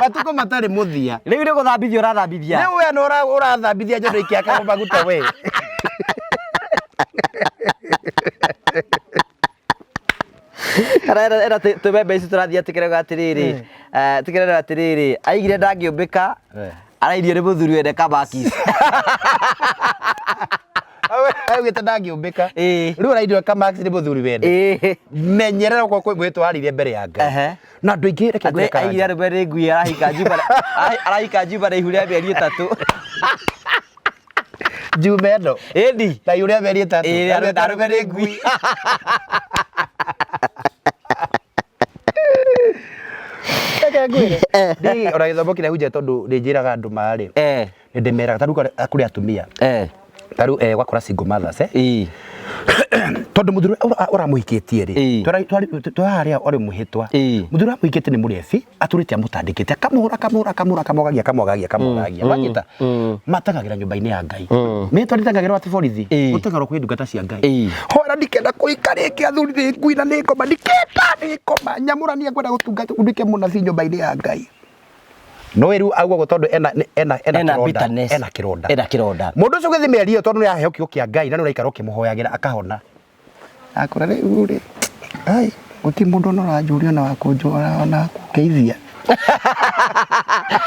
Matukũ matarĩ mũthia. Rĩu nĩ gũthambithia ũrathambithia. Rĩu we nĩ ũrathambithia nyondo ikĩhakagwo maguta we. Era, era, tũmembe ici tũrathiĩ atĩkĩrego atĩrĩrĩ. Tũkĩrerwo atĩrĩrĩ, aigire ndangĩũmbĩka, arairio nĩ mũthuri wene kamakis. Augĩte ndangĩũmbĩka. Rĩu arairio kamakis nĩ mũthuri wene. Menyerera ũkorwo kwĩ mwĩhĩtwa warĩire mbere ya Ngai. Na andũ aingĩ reke ngwĩre Atĩ aigire Karanja. arũme nĩ ngui arahika Juma arahika Juma na ihu rĩa mĩeri 3. Juma ĩno. Ĩni. Na ihu rĩa mĩeri 3. Ĩĩ, arũme nĩ ngui. Reke ngwĩre. Ndi ona gĩthomo kĩrĩa hunjagia tondũ nĩ njĩraga andũ marĩ. Nĩ ndĩmeraga ta rĩu kũrĩ atumia. Ta rĩu gwakora single mothers eh. Tondũ mũthuri ũrĩa ũramũhikĩtie rĩ, twĩ harĩa ũrĩ mũhĩtwa. Mũthuri ũrĩa amũhikĩtie nĩ mũrebi, atũrĩte amũtandĩkĩte, akamũhũra, akamũhũra, akamũhũra, akamwagagia, akamwagagia, akamwagagia. Wanyita? Mateng'agĩra nyũmba-inĩ ya Ngai. Mĩhĩtwa ndĩteng'agĩrwo atĩ borithi, gũteng'erwo kwĩ ndungata cia Ngai. Hoera ndikenda kũhika rĩngĩ athuri nĩ ngui na nĩ ngoma, ndikenda nĩ ngoma, nyamũrania ngwenda gũtungata nduĩke mũnabii nyũmba-inĩ ya Ngai. No rĩu auga ũguo tondũ ena ena ena Ena kĩronda, bitterness. ena kĩronda. Ena kĩronda. Mũndũ ũcio ũgĩthiĩ mĩario ĩyo tondũ nĩ aheo kiugo kĩa Ngai na nĩ ũraikara ũkĩmũhoyagĩra akahona. Akora rĩu rĩ, ai gũtirĩ mũndũ ona ũranjũria ona wa kũnjũra ona wa kũngeithia.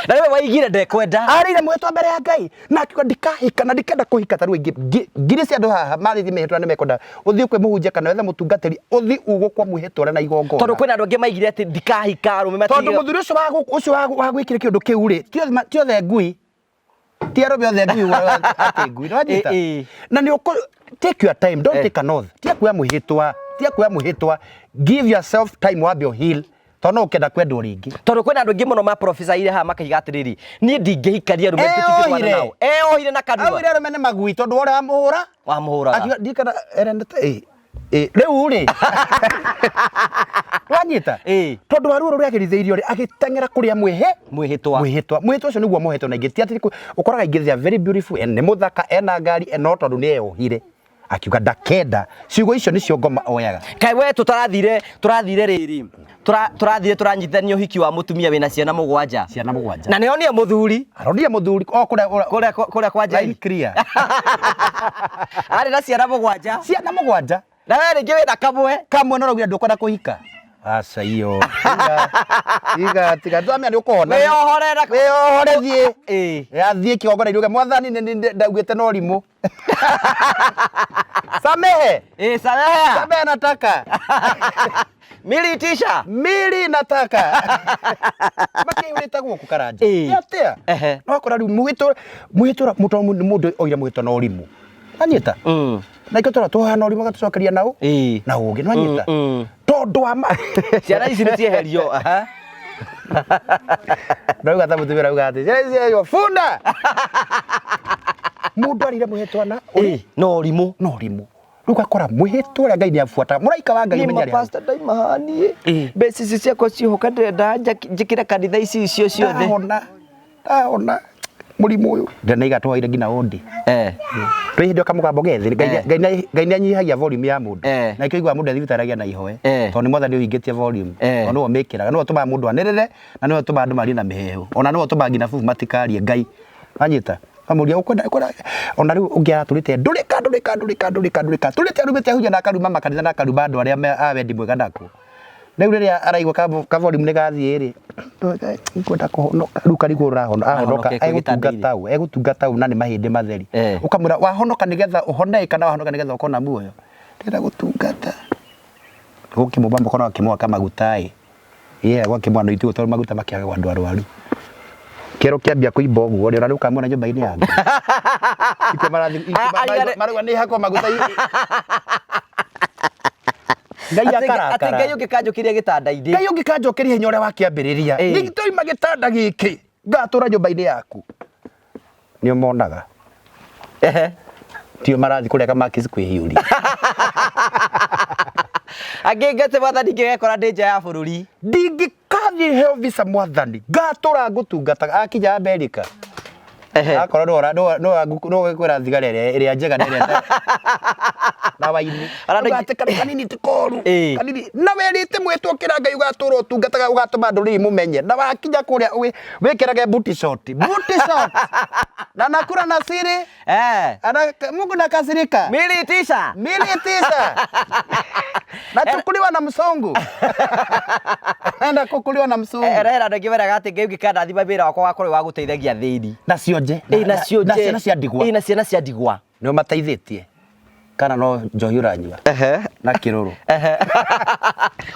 Na rĩu waigire ndekwenda. Arĩire mwĩtwa mbere ya Ngai na akiuga ndikahika na ndikenda kũhika ta rĩu aingĩ ngiri cia andũ haha marĩthiĩ mĩhĩtwa nĩ mekwenda ũthiĩ kwĩ mũhunjia kana wethe mũtungatĩri ũthiĩ ugwo kwa mwĩhĩtwa na igongona. Tondũ kwĩna andũ angĩ maigire atĩ ndikahika arũme Tondũ matigire. mũthuri ũcio wa ũcio wa gwĩkire kĩũndũ kĩu rĩ, ti othe ngui. Ti arũme othe ngui atĩ ngui nĩ wanyita? Na nĩ ũkũ take your time don't take an oath. Tiga kuoya mwĩhĩtwa, tiga kuoya mwĩhĩtwa. Give yourself time wambe ũ heal tondũ no ũkenda kwendwo rĩngĩ. Tondũ kwĩna andũ aingĩ mũno ma prophesy haha makaiga atĩrĩrĩ, niĩ ndingĩhikania arũme tũtingĩtwarana Eyohire. nao. Eyohire na kanua. Augire arũme nĩ magui tondũ ũrĩa wamũhũra Wamũhũraga. Akiuga ndiũĩ kana erendete ĩ ĩ rĩu rĩ wanyita tondũ wa ruo rũrĩa agerithĩirio rĩ agĩteng'era kũrĩa mwĩhĩ Mwĩhĩtwa. Mwĩhĩtwa mwĩhĩtwa ũcio nĩguo mohetwo na ingĩ ti atĩ ũkoraga ingĩ they are very beautiful and nĩ mũthaka ena ngari no tondũ nĩ eyohire akiuga ndakenda ciugo icio nĩcio ngoma oyaga. Kaĩ we tũtarathire tũrathire rĩrĩ tũrathire tũranyitithania ũhiki wa mũtumia wĩna ciana mũgwanja. Ciana mũgwanja. Na nĩonire mũthuri. Aronire mũthuri o kũrĩa kũrĩa kũrĩa kwa Njai. Line clear. Arĩ na ciana mũgwanja. Ciana mũgwanja. Na we rĩngĩ wĩna kamwe. Kamwe no ũraugire ndũkwenda kũhika. Aca iyo. Tiga. Tiga tiga twamenya nĩ ũkũhona. Wĩyohore na Wĩyohore thiĩ. Yathiĩ kĩgongona iruge mwathani nĩ ndaugĩte no rimũ. Samehe. Samehe. Samehe nataka. Mili itisha. Mili nataka. Makĩihũrĩte gũkũ Karanja. Nĩ atĩa? No wakora rĩu mwĩtũ mwĩtũ mũndũ oire mwĩtũ na ũrimũ. Wanyita? Na ikĩo tũra tũhana ũrimũ agatũcokeria na ũ? Na ũgĩ. Nĩwanyita? Tondũ wa ma Ciana ici nĩ cieherio. Ndauga ta mũtumia arauga atĩ ciana ici cieherio bunda. Mũndũ arĩire mwĩhĩtwa na na ũrimũ. Na ũrimũ. Rĩu ũgakora mwĩhĩtwa ũrĩa Ngai nĩ abuataga. Mũraika wa Ngai Niĩ ũmenye arĩ hau. mapasta ndaima haha niĩ. Mbeca ici ciakwa ciĩhoka ndĩrenda njĩkĩre kanitha ici icio ciothe. Ndahona. Ndahona. Mũrimũ ũyũ. Ndanaiga twaire nginya wondi. Twĩ hĩndĩ kamũgambo ge thĩ. Ngai nĩ anyihagia volume ya mũndũ. Na nĩkĩo ũiguaga mũndũ e thibitarĩ agĩa na ihoe. Tondũ nĩ mwathani ũhingĩtie volume. Tondũ nĩwe ũmĩkĩraga. Nĩwe ũtũmaga mũndũ anĩrĩre na nĩwe ũtũmaga andũ marie na mĩheehũ. Ona nĩwe ũtũmaga nginya bubu matikarie Ngai. Wanyita? Kamũria ũkwenda ũkwenda ona rĩu ũngĩ aratũrĩte ndũrĩka ndũrĩka ndũrĩka ndũrĩka ndũrĩka. Tũrĩte arumĩte ahunjia na akaruma makanitha na akaruma andũ arĩa a wendi mwega nakuo. Rĩu rĩrĩa araigua ka volume nĩ gathiĩ rĩ, ngwenda kũhonoka. Rĩu karigwo ũrahona ahonoka egũtungata ũ? Egũtungata ũ na nĩ mahĩndĩ matheri. Ũkamwĩra wahonoka nĩgetha ũhone kana wahonoka nĩgetha ũkorwo na muoyo? Ndĩrenda gũtungata. Gũkĩmũmba mũkono akĩmũhaka maguta ĩ. Yeah, gwakĩmwana ithuĩ tondũ maguta makĩhakagwo andũ arwaru. Kĩero kĩambia kũimba ũguo rĩ, ona rĩu ũkamwona nyũmba-inĩ ya Ngai. Ikuo marathiĩ marauga nĩ hakwo maguta. Ngai Atĩ akarakara. Ngai ũngĩkanjũkĩria gĩtanda-inĩ. Ngai ũngĩkanjũkĩria hinya ũrĩa wakĩambĩrĩria. Nĩ gĩtanda gĩkĩ ngatũra nyũmba-inĩ yaku. Nĩ ũmonaga. Tio marathiĩ kũrĩa kamakisi kwĩhiũria. Angĩ ngate mwathani ngĩgekora ndĩ nja ya bũrũri. Ndingĩkathiĩ heo visa mwathani ngatũra ngũtungataga akinya Amerika. Akorwo no gwĩkwĩra thigari ĩrĩa njega na ĩrĩa na waini. Atĩ kanini ti koru. Kanini na werĩte mwĩtwo kĩra Ngai ũgatũra ũtungataga ũgatũma ndũrĩrĩ mũmenye na wakinya kũrĩa wĩkĩrage booty short. Booty short. Na nakura na siri. Ana Mungu nakasirika. Mili tisha. Mili tisha. Nachukuliwa na msungu. Naenda kukuliwa na msungu. Era andũ aingĩ meraga atĩ Ngai ũngĩkandathima wĩra wakwa wakorwo wa gũteithagia athĩni. Na cionje. Na cionje. Na ciana cia ndigwa. Na ciana cia ndigwa. Nĩ ũmateithĩtie. Kana no njohi ũranyua. Na kĩrũrũ.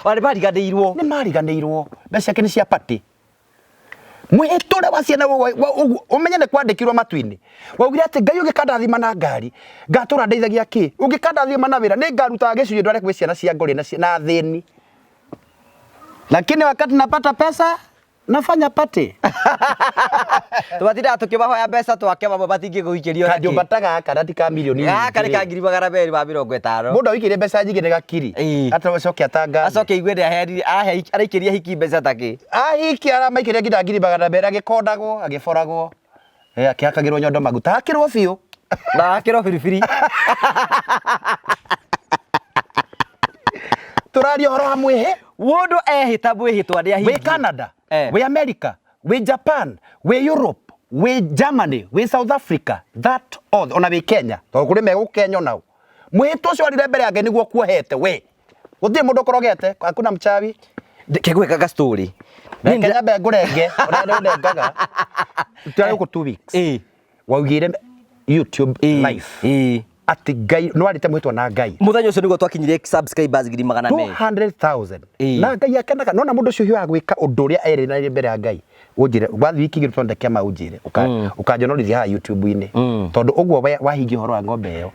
Ona nĩ mariganĩirwo. Nĩ mariganĩirwo. Mbeca ciake nĩ cia party. Mwĩhĩtwa ũrĩa wa ciana ũmenye nĩ kwandĩkirwo matu-inĩ. Waugire atĩ Ngai ũngĩkandathima na ngari, ngatũra ndeithagia kĩ? Ũngĩkandathima na wĩra, nĩ ngarutaga gĩcunjĩ ndware kwĩ ciana cia ngũrĩ na athĩni. Lakini wakati napata pesa, Nafanya party. Tũmatindaga tũkĩmahoya mbeca twake mamwe matingĩgũikĩria ona kĩ. Kanyũmba ta gaka na ti ka mirioni Gaka nĩ nyingĩ ka rĩ. 250,000. Mũndũ awĩikĩrie mbeca nyingĩ nĩ gakiri. Ĩĩ. Acoke atangathe. Acoke aigue nĩ aheanire ahe araikĩria hiki mbeca ta kĩ. Ahiki aramaikĩria nginya 200,000 agĩkondagwo, agĩboragwo. Eh, akĩhakagĩrwo nyondo maguta. Hakĩrwo biũ. Na akĩrwo biribiri. Tũraria ũhoro wa mwĩhĩ. Mũndũ ehĩta mwĩhĩtwa nĩ Wĩ ahingie. Canada, Eh. wĩ America, wĩ Japan, wĩ Europe, wĩ Germany, wĩ South Africa, that all, ona wĩ Kenya, tondũ kũrĩ megũkũ Kenya onao. Mwĩhĩtwa ũcio warire mbere ya Ngai nĩguo kuohete we. Gũtirĩ mũndũ ũkorogete, hakuna mchawi. Kegwĩka ga story. Reke nyambe ngũrenge, ũrĩa ũndengaga. Tũrarĩ gũkũ 2 weeks. Ĩĩ. Waugire YouTube Ĩĩ. live Ĩĩ. atĩ Ngai nĩ warĩte mwĩhĩtwa na Ngai. Mũthenya ũcio nĩguo twakinyirie subscribers 200,000. 200,000. Ĩĩ. Na Ngai akenaga. Nona mũndũ ũcio ũhiũhaga gwĩka ũndũ ũrĩa erĩranĩire mbere ya Ngai. Ũnjĩre, wathiĩ wiki igĩrĩ tondeke ma ũnjĩre. Ũkanjonorithia haha YouTube-inĩ. Tondũ ũguo wahingia ũhoro wa ng'ombe ĩyo,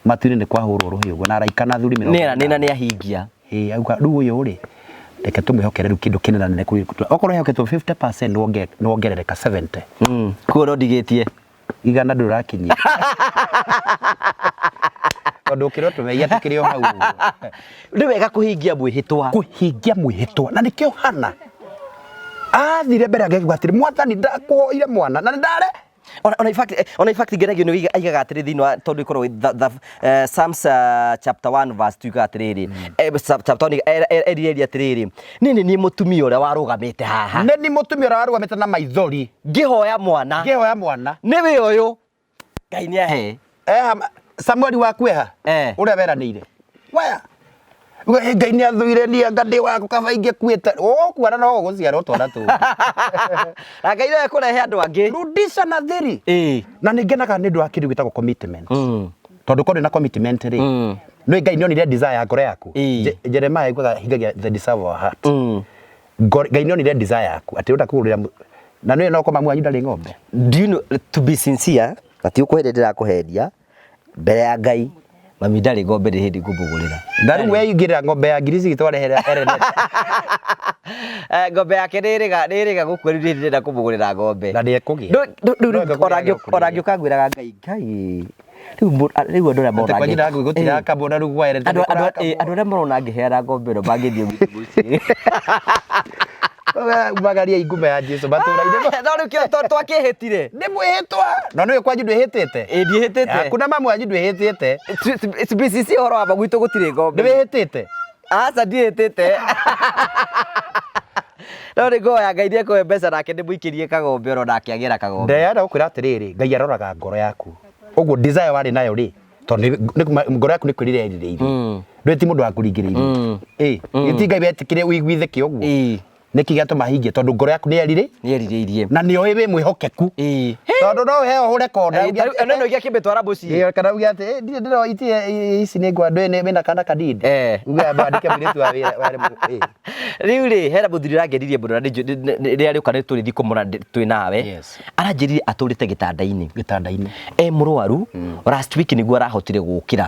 matu-inĩ nĩ kwahũrwo rũhĩ ũguo na araika na athuri mĩrongo Nĩ ĩnana. na nĩ ahingia. Ĩĩ, auga rĩu ũyũ rĩ, reke tũmwĩhokere rĩu kĩndũ kĩnene nene kũrĩ okorwo ehoketwo 50% nĩ wongerereka 70. Koguo no ndigĩtie. Igana ndũrakinyia. Tondũ ũkĩrwo tũmehia tũkĩrĩ o hau ũguo. Nĩ wega kũhingia mwĩhĩtwa. Kũhingia mwĩhĩtwa na nĩkĩo Hana athire mbere ya Ngai akiuga atĩrĩ, Mwathani ndakũhoire mwana na nĩ ndare Ona in fact ona in fact ngenagio nĩ aigaga atĩrĩ thĩinĩ wa tondũ ĩkoragwo Psalms chapter 1 verse 2 iugaga atĩrĩrĩ chapter 1 erire Eli atĩrĩrĩ niĩ nĩ niĩ mũtumia ũrĩa warũgamĩte haha nĩ ni mũtumia ũrĩa warũgamĩte na maithori ngĩhoya mwana ngĩhoya mwana nĩwe ũyũ Ngai nĩ ahe eha Samueli waku eha Eh. ũrĩa weranĩire waya Uga, "Ĩ, Ngai nĩ athũire niĩ anga ndĩ waku kaba ingĩkuĩte ũkuona no gũgũciarwo twana tũngĩ na Ngai no ekũrehe andũ angĩ rudisha nadhiri ĩĩ na nĩ ngenaga nĩ ũndũ wa kĩndũ gĩtagwo commitment tondũ korwo na commitment rĩ nĩ Ngai nĩ onire desire ya ngoro yaku Ĩĩ. Jeremiah aiguaga hingagia the desire of our heart Ngai nĩ onire desire yaku atĩ ũrenda kũgũrĩra na nĩ no koma mwanyu ndarĩ ng'ombe Do you know, to be sincere na ti ũkũhendia ndĩrakũhendia mbere ya Ngai mami ndarĩ ng'ombe ndĩ hĩndĩ ngũmũgũrĩra na rĩu weingĩrĩra ng'ombe ya ngiri cigĩtwarehera Ereneta Eh, ng'ombe yake nĩ ĩrĩga nĩ ĩrĩga gũkua rĩu nĩ ndĩrenda kũmũgũrĩra ng'ombe na ndĩekũgĩa Rĩu No ĩngĩkũgĩa ona gũkũrĩria. ngĩũka ngwĩraga Ngai Ngai rĩu rĩu andũ arĩa Atĩ marona kwanyu na ngui gũtirakambwo na rĩu gwa Ereneta andũ nĩ kũrakambwo. andũ arĩa marona ngĩheana ng'ombe ĩno mangĩthiĩ gwitũ mũciĩ Umagaria ngumo ya Jesu matũra-inĩ no rĩu kĩo twakĩhĩtire nĩ mwĩhĩtwa no nĩũĩ kwanyu ndwĩhĩtĩte ĩ ndiĩhĩtĩte Yaku na mamu wanyu ndwĩhĩtĩte BCC ũhoro wa ma gwitũ gũtirĩ ng'ombe nĩ wĩhĩtĩte aca ndiĩhĩtĩte no nĩ ngoya Ngai nĩekũhe mbeca nake ndĩmũikĩrie kagombe oro nake agĩra kagombe ndeyenda gũkwĩra atĩrĩrĩ Ngai aroraga ngoro yaku ũguo desire warĩ nayo rĩ tondũ ngoro yaku nĩ kwĩrira ĩrirĩirie ndũĩ ti mũndũ wakũringĩrĩirie ĩ ti Ngai wetĩkire ũiguithĩke ũguo ĩĩ nĩkĩ gĩatũma ahingie tondũ ngoro yaku nĩ yerirĩ nĩerirĩirie na nĩ oĩ wĩ mwĩhokeku ĩĩ tondũ no ũheo ũhũre konda uge atĩ- ĩno ĩno igĩakĩmĩtwara mũciĩ Ĩĩ, kana uge atĩ "Eh, ndirĩ ndĩro itie ici nĩ ngwa ndũĩ wĩna kana kanini Eh. uge andĩke mũirĩtu wa wĩra warĩ ĩĩ. rĩu rĩ hena mũthuri ũrangenirie mũno na rĩrĩa rĩũka nĩ tũrĩthiĩ kũmũra twĩ nawe Yes. aranjĩrire atũrĩte gĩtanda-inĩ gĩtanda-inĩ e mũrwaru last week nĩguo arahotire gũkĩra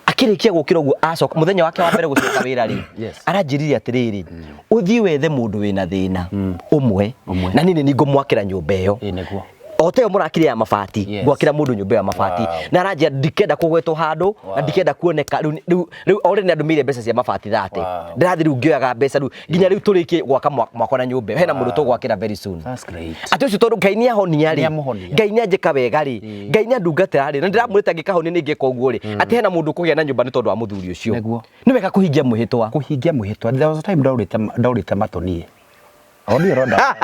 akĩrĩkia gũkĩra ũguo acoka mũthenya wake wa mbere gũcoka wĩra rĩ Yes. aranjĩrire atĩrĩrĩ ũthiĩ wethe mũndũ wĩna thĩna ũmwe Ũmwe. na niĩ nĩ niĩ ngũmwakĩra nyũmba ĩyo Ĩĩ, nĩguo. o ta ĩyo mũrakire ya mabati Yes. ngwakĩra mũndũ nyũmba ya mabati Wow. na aranjĩra ndikenda kũgwetwo handũ na ndikenda kuoneka rĩu rĩu rĩu already nĩ andũmĩire mbeca cia mabati thate Wow. ndĩrathiĩ rĩu ngĩoyaga mbeca rĩu nginya rĩu tũrĩkie gwaka mwako na nyũmba ĩyo. Hena mũndũ tũgwakĩra very soon That's great. atĩ ũcio tondũ Ngai nĩ ahonia rĩ Nĩamũhonia. Ngai nĩ anjĩka wega rĩ Ngai nĩ andungatĩra rĩ na ndĩramwĩrĩte angĩkahonia nĩ ngĩka ũguo rĩ atĩ hena mũndũ ũkũgĩa na nyũmba nĩ tondũ wa mũthuri ũcio Nĩguo. nĩ wega kũhingia mwĩhĩtwa Kũhingia mwĩhĩtwa there was a time ndaũrĩte ndaũrĩte matũ niĩ o niĩ ũronda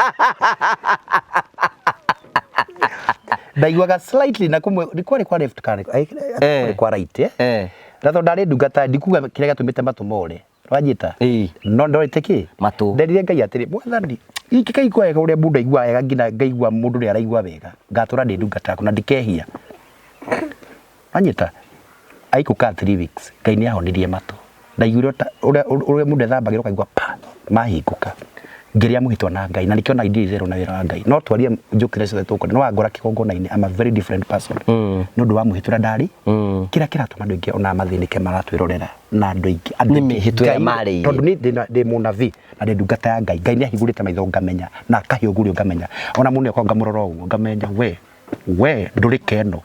ndaiguaga slightly na kũmwe nĩ kwarĩ kwa left kana kwarĩ kwa right eh Eh. na tondũ ndarĩ ndungata ndikuga kĩrĩa gĩatũmĩte matũ more wanyita Ĩĩ. no ndorĩte kĩ Matũ. nderire Ngai atĩrĩ mwathani ingĩkaigua wega ũrĩa mũndũ aigua wega nginya ngaigua mũndũ ũrĩa araigua wega ngatũra ndĩ ndungata yaku na ndikehia wanyita aikũkaa 3 weeks Ngai nĩ ahonirie matũ ndaiguire ũrĩa mũndũ ethambagĩra ũkaigua pa mahingũka Ngĩrĩa mũhĩtwa na Ngai na nĩkĩo na ndirĩ itherũ na wĩra wa Ngai no twarie njũkĩre ciothe tũkore no wangora kĩgongona-inĩ I'm a very different person nĩ ũndũ wa mũhĩtwa ũrĩa ndarĩ kĩrĩa kĩratũma andũ aingĩ ona mathĩnĩke maratwĩrorera na andũ aingĩ andũ Nĩ aingĩ- mĩhĩtwa ĩrĩa Ngai- marĩire. tondũ niĩ ndĩ na- ndĩ mũnabii na ndĩ ndungata ya Ngai Ngai nĩ ahingũrĩte maitho ngamenya na akahe ũguũrio ngamenya ona mũndũ nĩoka ngamũrora ũguo ngamenya we we ndũrĩ keno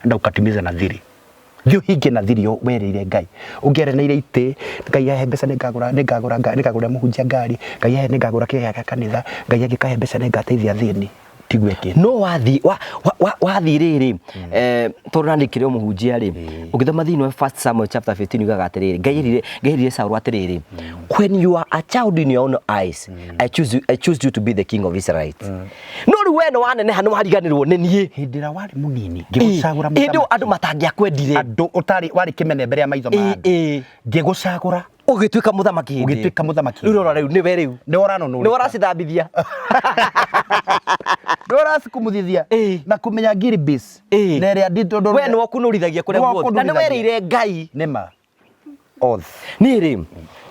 enda ukatimiza nadhiri thiĩ ũhingie nadhiri ĩyo werĩire Ngai ũngĩeranĩire itĩ Ngai ahe mbeca nĩngagũra nĩngagũra nĩngagũrĩra mũhunjia ngari Ngai ahe nĩngagũra kĩgĩa gĩa kanitha Ngai angĩkahe mbeca nĩngateithia athĩni tiguo ekĩte no wathi wa, wa, wa, wathi rĩrĩ eh, tondũ nani kĩrĩ o mũhunjia rĩ ũgĩthoma thĩinĩ wa first Samuel chapter 15 yugaga atĩrĩrĩ Ngai erire Ngai erire Saũlũ atĩrĩrĩ when you are a child in your own eyes I choose you to be the king of Israelites no rĩu we nĩ waneneha nĩ wariganĩrwo nĩ niĩ hĩndĩ ĩrĩa warĩ mũnini ngĩgũcagũra hĩndĩ ĩyo andũ matangĩakwendire andũ ũtarĩ warĩ kĩmene mbere ya maitho ma andũ ĩĩ ngĩgũcagũra ũgĩtuĩka mũthamaki hĩndĩ ĩyo. Ũgĩtuĩka mũthamaki. Rĩu rora rĩu nĩwe rĩu nĩ ũranũnũrĩka nĩwe ũracithambithia nĩ ũracikumuthithia Ĩĩ. na kũmenya ngiribis Ĩĩ. na ĩrĩa nditũ we nĩwe ũkunũrithagia kũrĩa Nĩwe guothe na nĩ ũkunũrithagia. werĩire Ngai nĩma oath niĩ rĩ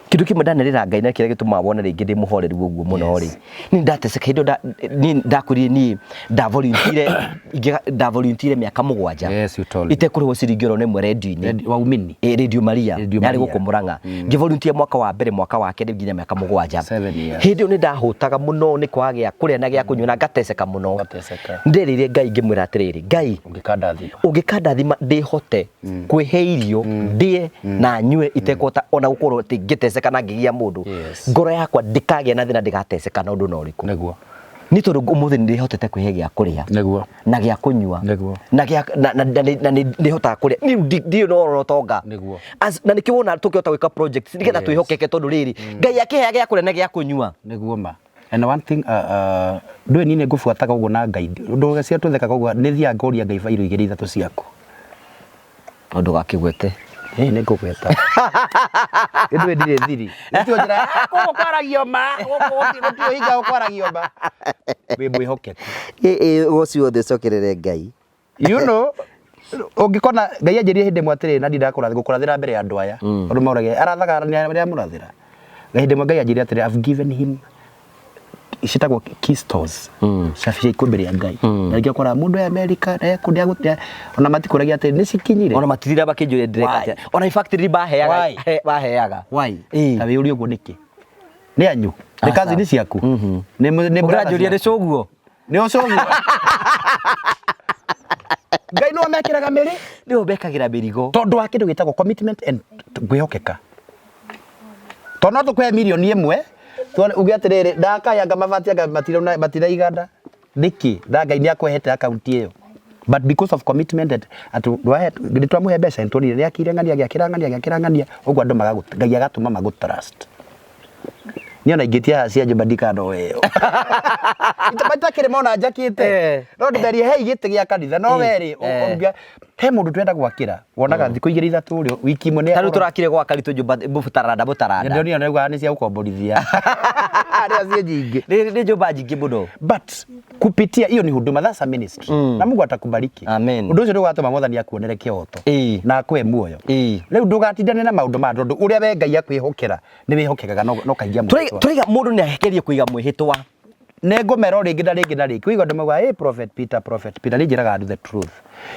kĩndũ kĩmwe ndanerĩra Ngai na kĩrĩa gĩtũmaga wone rĩngĩ ndĩ mũhoreru ũguo mũno rĩ niĩ ndateceka hĩndĩ ĩyo niĩ ndakwĩrire niĩ ndavolunteire ingĩga- ndavolunteire mĩaka mũgwanja Yes, you told me. itekũrĩhwo ciringi oro ĩmwe rendio-inĩ waumini Eh, Radio Maria Radio yarĩ Maria. gũkũ Murang'a ngĩvolunteer mwaka wa mbere mwaka wa kerĩ nginya mĩaka mũgwanja 7 years. hĩndĩ ĩyo nĩ ndahũtaga mũno nĩ kwaga gĩa kũrĩa na gĩa kũnyua na ngateceka mũno Ũgateceka. nderĩire Ngai ngĩmwĩra atĩrĩrĩ Ngai ũngĩkandathima ũngĩkandathima ndĩhote kwĩhe irio ndĩe na nyue itekũhota ona gũkorwo atĩ ngĩteceka na ngĩgia mũndũ Yes. ngoro yakwa ndĩkagĩa na thĩna ndĩgateceka na ũndũ na ũrĩkũ nĩguo nĩ tondũ ũmũthĩ nĩ ndĩhotete kwĩhe gĩa kũrĩa nĩguo na gĩa kũnyua Nĩguo. na gĩa na na na na nĩ ndĩhotaga kũrĩa niĩ ndirĩ na ũhoro na ũtonga Nĩguo. Na nĩkĩo wona tũkĩhota gwĩka projects nĩgetha Yes. twĩhokeke tondũ rĩrĩ Ngai akĩhea gĩa kũrĩa na gĩa kũnyua nĩguo ma and one thing ndũĩ niĩ nĩ ngũbuataga ũguo na Ngai ndũga cia tũthekaga ũguo nĩ thiaga ngoria Ngai bairũ igĩrĩ ithatũ ciaku ũndũ gakĩgwete ĩĩ nĩ ngũgweta ndũĩ ndirĩ thiri nĩtio njĩra "Ah, gũkũ kwaragio ma gũkũ gũtirĩ hinga gũkwaragio ma wĩ mwĩhokeku ũcio wothe ũcokerere Ngai you know ũngĩkona Ngai anjĩrire hĩndĩ ĩmwe atĩrĩ na ndindakũrathĩ gũkũrathĩra mbere ya andũ aya tondũ maũragia arathaga nĩ amũrathĩra na hĩndĩ ĩmwe Ngai anjĩrire atĩrĩ I've given him citagwo key stores cabi cia ikuũ mbere ya Ngai na rĩngĩ ũkora mũndũ e America na ekũ nĩ ona matikũragia atĩ nĩ cikinyire ona matithira makĩnjũria ndĩreka Why? atĩa ona in fact rĩrĩ baheaga Why? baheaga why Ĩĩ. ta wĩyũrie ũguo nĩkĩ nĩ anyu nĩ Aca. kazini ciaku nĩ nĩ brother ũngĩranjũria nĩ ciaku? cũguo nĩ ũcũguo Ngai nĩwe mekĩraga mĩrĩ nĩwe mekagĩra mĩrigo tondũ wa kĩndũ gĩtagwo commitment and kwĩhokeka tondũ no tũkũhe mirioni ĩmwe tuone uge atĩrĩrĩ ndakayanga mabati anga matiraigana nĩkĩ na Ngai nĩ akũhete akaunti ĩyo but because of commitment and atĩ nĩ twamũhe mbeca nĩ tuonire nĩ akire ng'ania agĩakĩra ng'ania agĩakĩra ng'ania ũguo andũ magagũ Ngai agatũma magũ trust niĩ ona ingĩtia haha cia nyũmba ndikanoeo itakĩrĩ mona njakĩte Eh. no ndĩmerie hei gĩtĩ gĩa kanitha no Eh, werĩ eh. he mũndũ twenda gwakĩra wonaga thikũ igĩrĩ ithatũ rĩ wiki ĩmwe nĩ ta rĩu tũrakire gwa karitũ nyũmba mũtaranda mũtaranda ndĩronire nĩugaga nĩ cia gũkomborithia arĩa ciĩ nyingĩ nĩ nyũmba nyingĩ mũno but kupitia hiyo ni huduma that's a ministry na Mungu atakubariki Amen. ũndũ ũcio ndũgatũma mwathani akuonere kĩhoto Ĩĩ. na akũhe muoyo Ĩĩ. rĩu ndũgatindane na maũndũ ma tondũ ũrĩa we Ngai akwĩhokera nĩ wĩhokekaga no kaingia mwĩhĩtwa. Tũraiga mũndũ nĩ agerie kũiga mwĩhĩtwa nĩ ngũmera o rĩngĩ na rĩngĩ na rĩngĩ ũigua andũ maugaga hey, prophet Peter prophet Peter nĩ njĩraga andũ the truth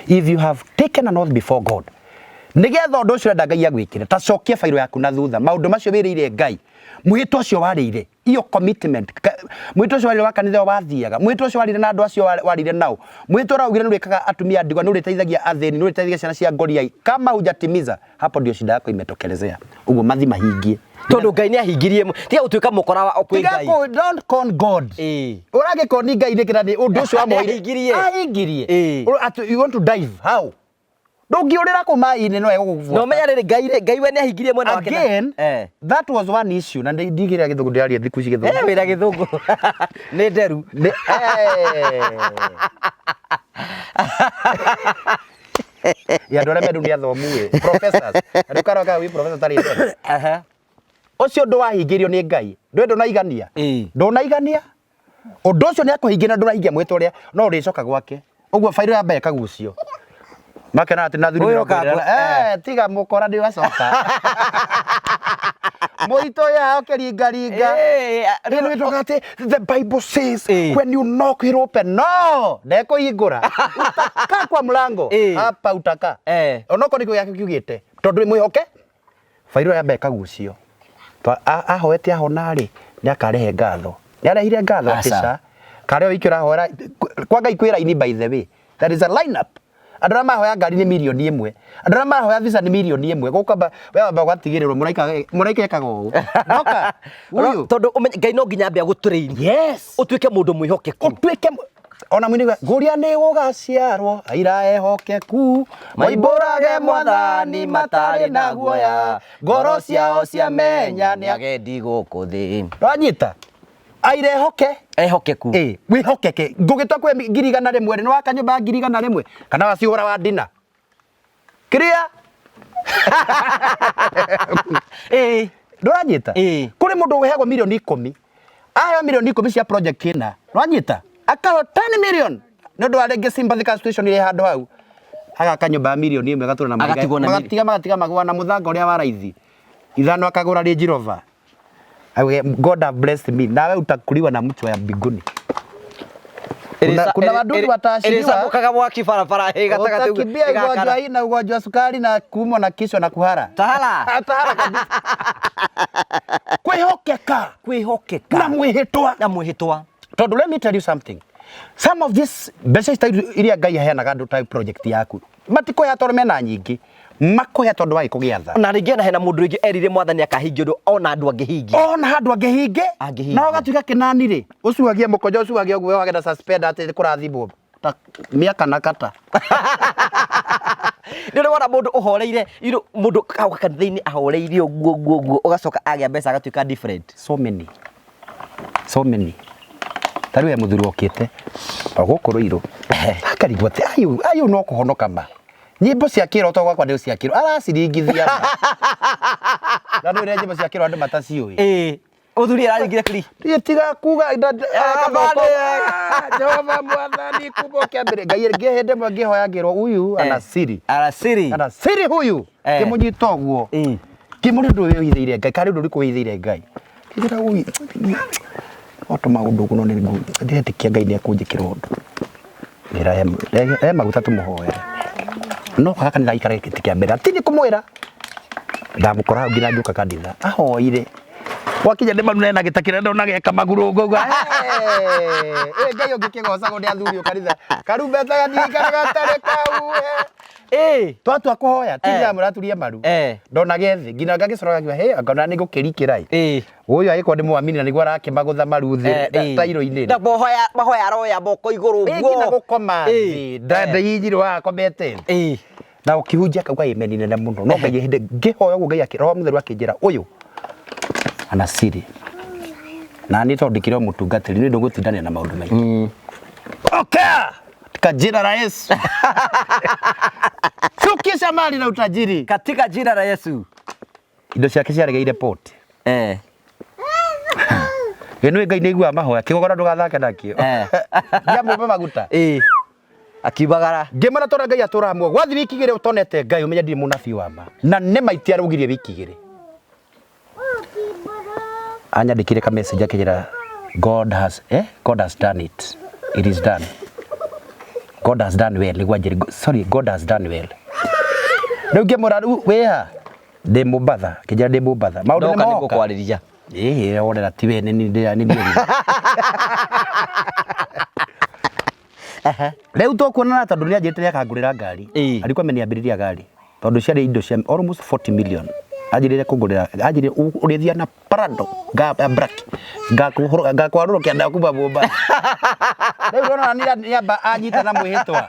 if you have taken an oath before God nĩgetha ũndũ ũcio ũrenda Ngai agwĩkĩre ta cokia bairũ yaku na thutha maũndũ macio wĩrĩire Ngai mwĩhĩtwa ũcio warĩire iyo commitment mwĩhĩtwa ũcio warĩire wa kanitha ĩyo wathiaga mwĩhĩtwa ũcio warĩire na andũ acio warĩire nao mwĩhĩtwa ũraugire nĩ ũrĩkaga atumia a ndigwa nĩ ũrĩteithagia athĩni nĩ ũrĩteithagia ciana cia ngoriai kama hujatimiza hapo ndio shida yako imetokelezea ũguo mathi mahingie tondũ Ngai nĩ ahingirie tiga gũtuĩka mũkora wa kwĩ Tiga Ngai don't con God Ĩĩ. ũragĩkoni Ngai nĩkĩ na nĩ ũndũ ũcio wamoire Ahingirie. ahingirie Ĩĩ. Atĩ you want to dive how ndũngĩũrĩra kũ maĩ-inĩ no egũgũbuata na ũmenya rĩrĩ Ngai rĩ Ngai we nĩ ahingirie mwena wake na- again Eh. that was one issue na ndigĩrĩra gĩthũngũ ndĩraria thikũ ici gĩthũngũ Eh, wĩra gĩthũngũ nĩ nderu Eh. Ya andũ arĩa mendu nĩ athomu ĩ professors andũ karoka wĩ professor tarĩ nderu Aha. ũcio ũndũ wahingĩrio nĩ Ngai ndũĩ ndũnaigania Ĩĩ. ndũnaigania ũndũ ũcio nĩ akũhingia na ndũrahingia mwĩtwa ũrĩa no ũrĩcoka gwake ũguo bairũ ya mbere ĩkagucio makena atĩ na thuri Ũyũ mĩrongo ĩrĩ na- ũka- Eh, tiga mũkora nĩ wacoka Mũritũ yao kĩringaringa. Rĩu nĩ atĩ the Bible says when you knock it open. No, ndekũhingũra. Utakaa kwa mlango. Hapa utakaa. Onokorwo nĩkĩo gĩake kiugĩte. Tondũ mwĩhoke bairũ yamba ĩkagucio. Ahoete ahona rĩ, nĩ akarehe ngatho. Nĩ arehire ngatho atĩ ca. Karĩa wiki ũrahoera kwa Ngai kwĩ raini by the way. There is a lineup. Andũ arĩa mahoya ngari nĩ mirioni ĩmwe. Andũ arĩa mahoya visa nĩ mirioni ĩmwe. Gũkũ amba we wamba ũgatigĩrĩrwo mũraika mũraika ekaga ũũ. Ndoka. Ũyũ. Tondũ Ngai no nginya ambe agũtrain. Yes. Ũtuĩke mũndũ mwĩhokeku. Ũtuĩke ona mwini ngũria nĩ gũgaciarwo aira ehokeku moimbũrage mwathani matarĩ na guoya ngoro ciao ciamenya nĩ agendi gũkũ thĩ. Ndwanyita? Aira ehoke ehokeku. Ĩ wĩhokeke ngũgĩtua kwĩ 100,000 rĩ, nĩ waka nyũmba ya 100,000 kana wacihũra wa ndina clear. Ndũranyita? Kũrĩ mũndũ ũheagwo mirioni 10, aheo mirioni 10 cia project ĩna, ndũranyita, akaheo 10 million nĩ ũndũ wa rĩngĩ sympathy ka situation ĩrĩ handũ hau, agaka nyũmba ya mirioni 1 agatũra na mahiga, Agatigwo na magatiga magatiga magũa na mũthanga ũrĩa wa raithi ithano, akagũra Range Rover. Auge, God have blessed me, nawe utakuliwa na mchwa ya mbinguni. Kuna wadudu wataashiriwa. Ĩrĩcamũkaga mwaki barabara ĩ gatagatĩ ũguo, Utakimbia ĩgakana. ugonjwa hii na ugonjwa wa sukari na kuumwa na kichwa na kuhara. Tahara. Tahara kabisa. Kwĩhokeka. Kwĩhokeka. Na mwĩhĩtwa. Na mwĩhĩtwa. Tondũ let me tell you something. Some of this mbeca ici iria Ngai aheanaga andũ ta project yaku, matikũhea tondũ mena nyingĩ, makũhea tondũ wa gĩko gĩa tha. Na rĩngĩ ona hena mũndũ rĩngĩ erire mwathani akahingia ũndũ ona andũ angĩhingia. Ona handũ angĩhinge. Angĩhingia. Na ũgatuĩka kĩnani rĩ, ũcuagie mũkonjo, ũcuagie ũguo wagenda suspend atĩ kũrathimwo ta mĩaka na kata. Nĩ ũrĩ wona mũndũ ũhoreire, you know, mũndũ agoka kanitha-inĩ ahoreire ũguo ũguo ũguo, ũgacoka agĩa mbeca agatuĩka different. So many. So many. Ta rĩu he mũthuri okĩte o gũkũ Rũirũ, akarigwo atĩ ayũ ayũ no kũhonoka ma. Nyĩmbo cia kĩroto gwakwa nĩ cia kĩro araciringithia ma. Na nĩ ũrĩa nyĩmbo cia kĩro andũ mataciũĩ. Mũthuri araringire kri. Niĩ tiga kuga Jehova mwathani kuma ũkĩambĩrĩria. Ngai ngĩ hĩndĩ ĩmwe ngĩhoya ngĩrwo huyu ana siri. Ana siri. Ana siri huyu. Ngĩmũnyita ũguo. Ngĩmũria ũndũ ũyũ wĩhithĩire Ngai, karĩ ũndũ ũrĩkũ wĩhithĩire Ngai. Ngĩra ũyũ o tũmaũndũ ũguo no nĩ ndĩretĩkia Ngai nĩ ekũnjĩkĩra ũndũ. Ngĩra he maguta tũmũhoere. No kwaga kanitha aikare gĩtĩ kĩa mbere. Ti nĩ kũmwĩra. Ndamũkora hau nginya ngĩũka kanitha. Ahoire. Gwakinya nĩ maru ena gĩta kĩrĩa ndona geka magurũ ũguo. Ĩ Ngai ũngĩkĩgocagwo nĩ athuri o kanitha. Karumbeta gatirikana gatarĩ kauhe. Twatua kũhoya, ti ndĩramũraturia maru. Ndona gethĩ, nginya ngagĩcora ngakiuga, hĩ, anga ona nĩ ngũkĩrikĩra ĩ. Ũyũ agĩkorwo nĩ mũamini na nĩguo arakĩmagũtha maru thĩ tairo-inĩ. Na mahoya aroya moko igũrũ Ĩ, ũguo. nginya gũkoma thĩ. Ndahihinyirwo haha akomete thĩ. Na ũkĩhunjia akauga amen nene mũno. No Ngai hĩndĩ ngĩhoya ũguo Ngai Roho Mũtheru akĩnjĩra ũyũ ana siri. Na niĩ tondũ ndikĩrĩ o mũtungatĩri, nĩ ndũgũtindanĩra na maũndũ maingĩ. Pokea katika jina la Yesu. Shukisha mali na utajiri katika jina la Yesu. Indo ciake ciaregeire port. Ĩ nĩ Ngai nĩaiguaga mahoya, kĩgogona ndũgathake nakĩo. Nĩamũmbe maguta. Akiumagara. Ngĩmwĩra tondũ Ngai atũraga muoyo. Gwathiĩ wiki igĩrĩ ũtonete Ngai ũmenye ndirĩ mũnabii wa ma. Na nĩ ma itiarũgirie wiki igĩrĩ. Anyandĩkĩire ka message akĩnjĩra God has, God has done it. It is done. God has done well. Nĩguo anjĩrire, sorry, God has done well. Rĩu ngĩmwĩra rĩu wĩha? Ndĩ Mombatha, akĩnjĩra ndĩ Mombatha. Maũndũ nĩ Ndoka moka. nĩngũkwarĩria. Ĩĩ, onera ti we, nĩ niĩ nĩ niĩ. Rĩu tũkuonana tondũ nĩ anjĩrĩte nĩ akangũrĩra ngari. Alikuwa ameniambĩrĩria ngari. Tondũ ciarĩ indo cia almost 40 million. Anjĩrĩire kũngũrĩra, anjĩrĩire ũrĩthiaga na Prado, ya black. Ngakwarũrũkia nayo kuma Mombatha. Rĩu ndona nĩ amba anyita na mwĩhĩtwa.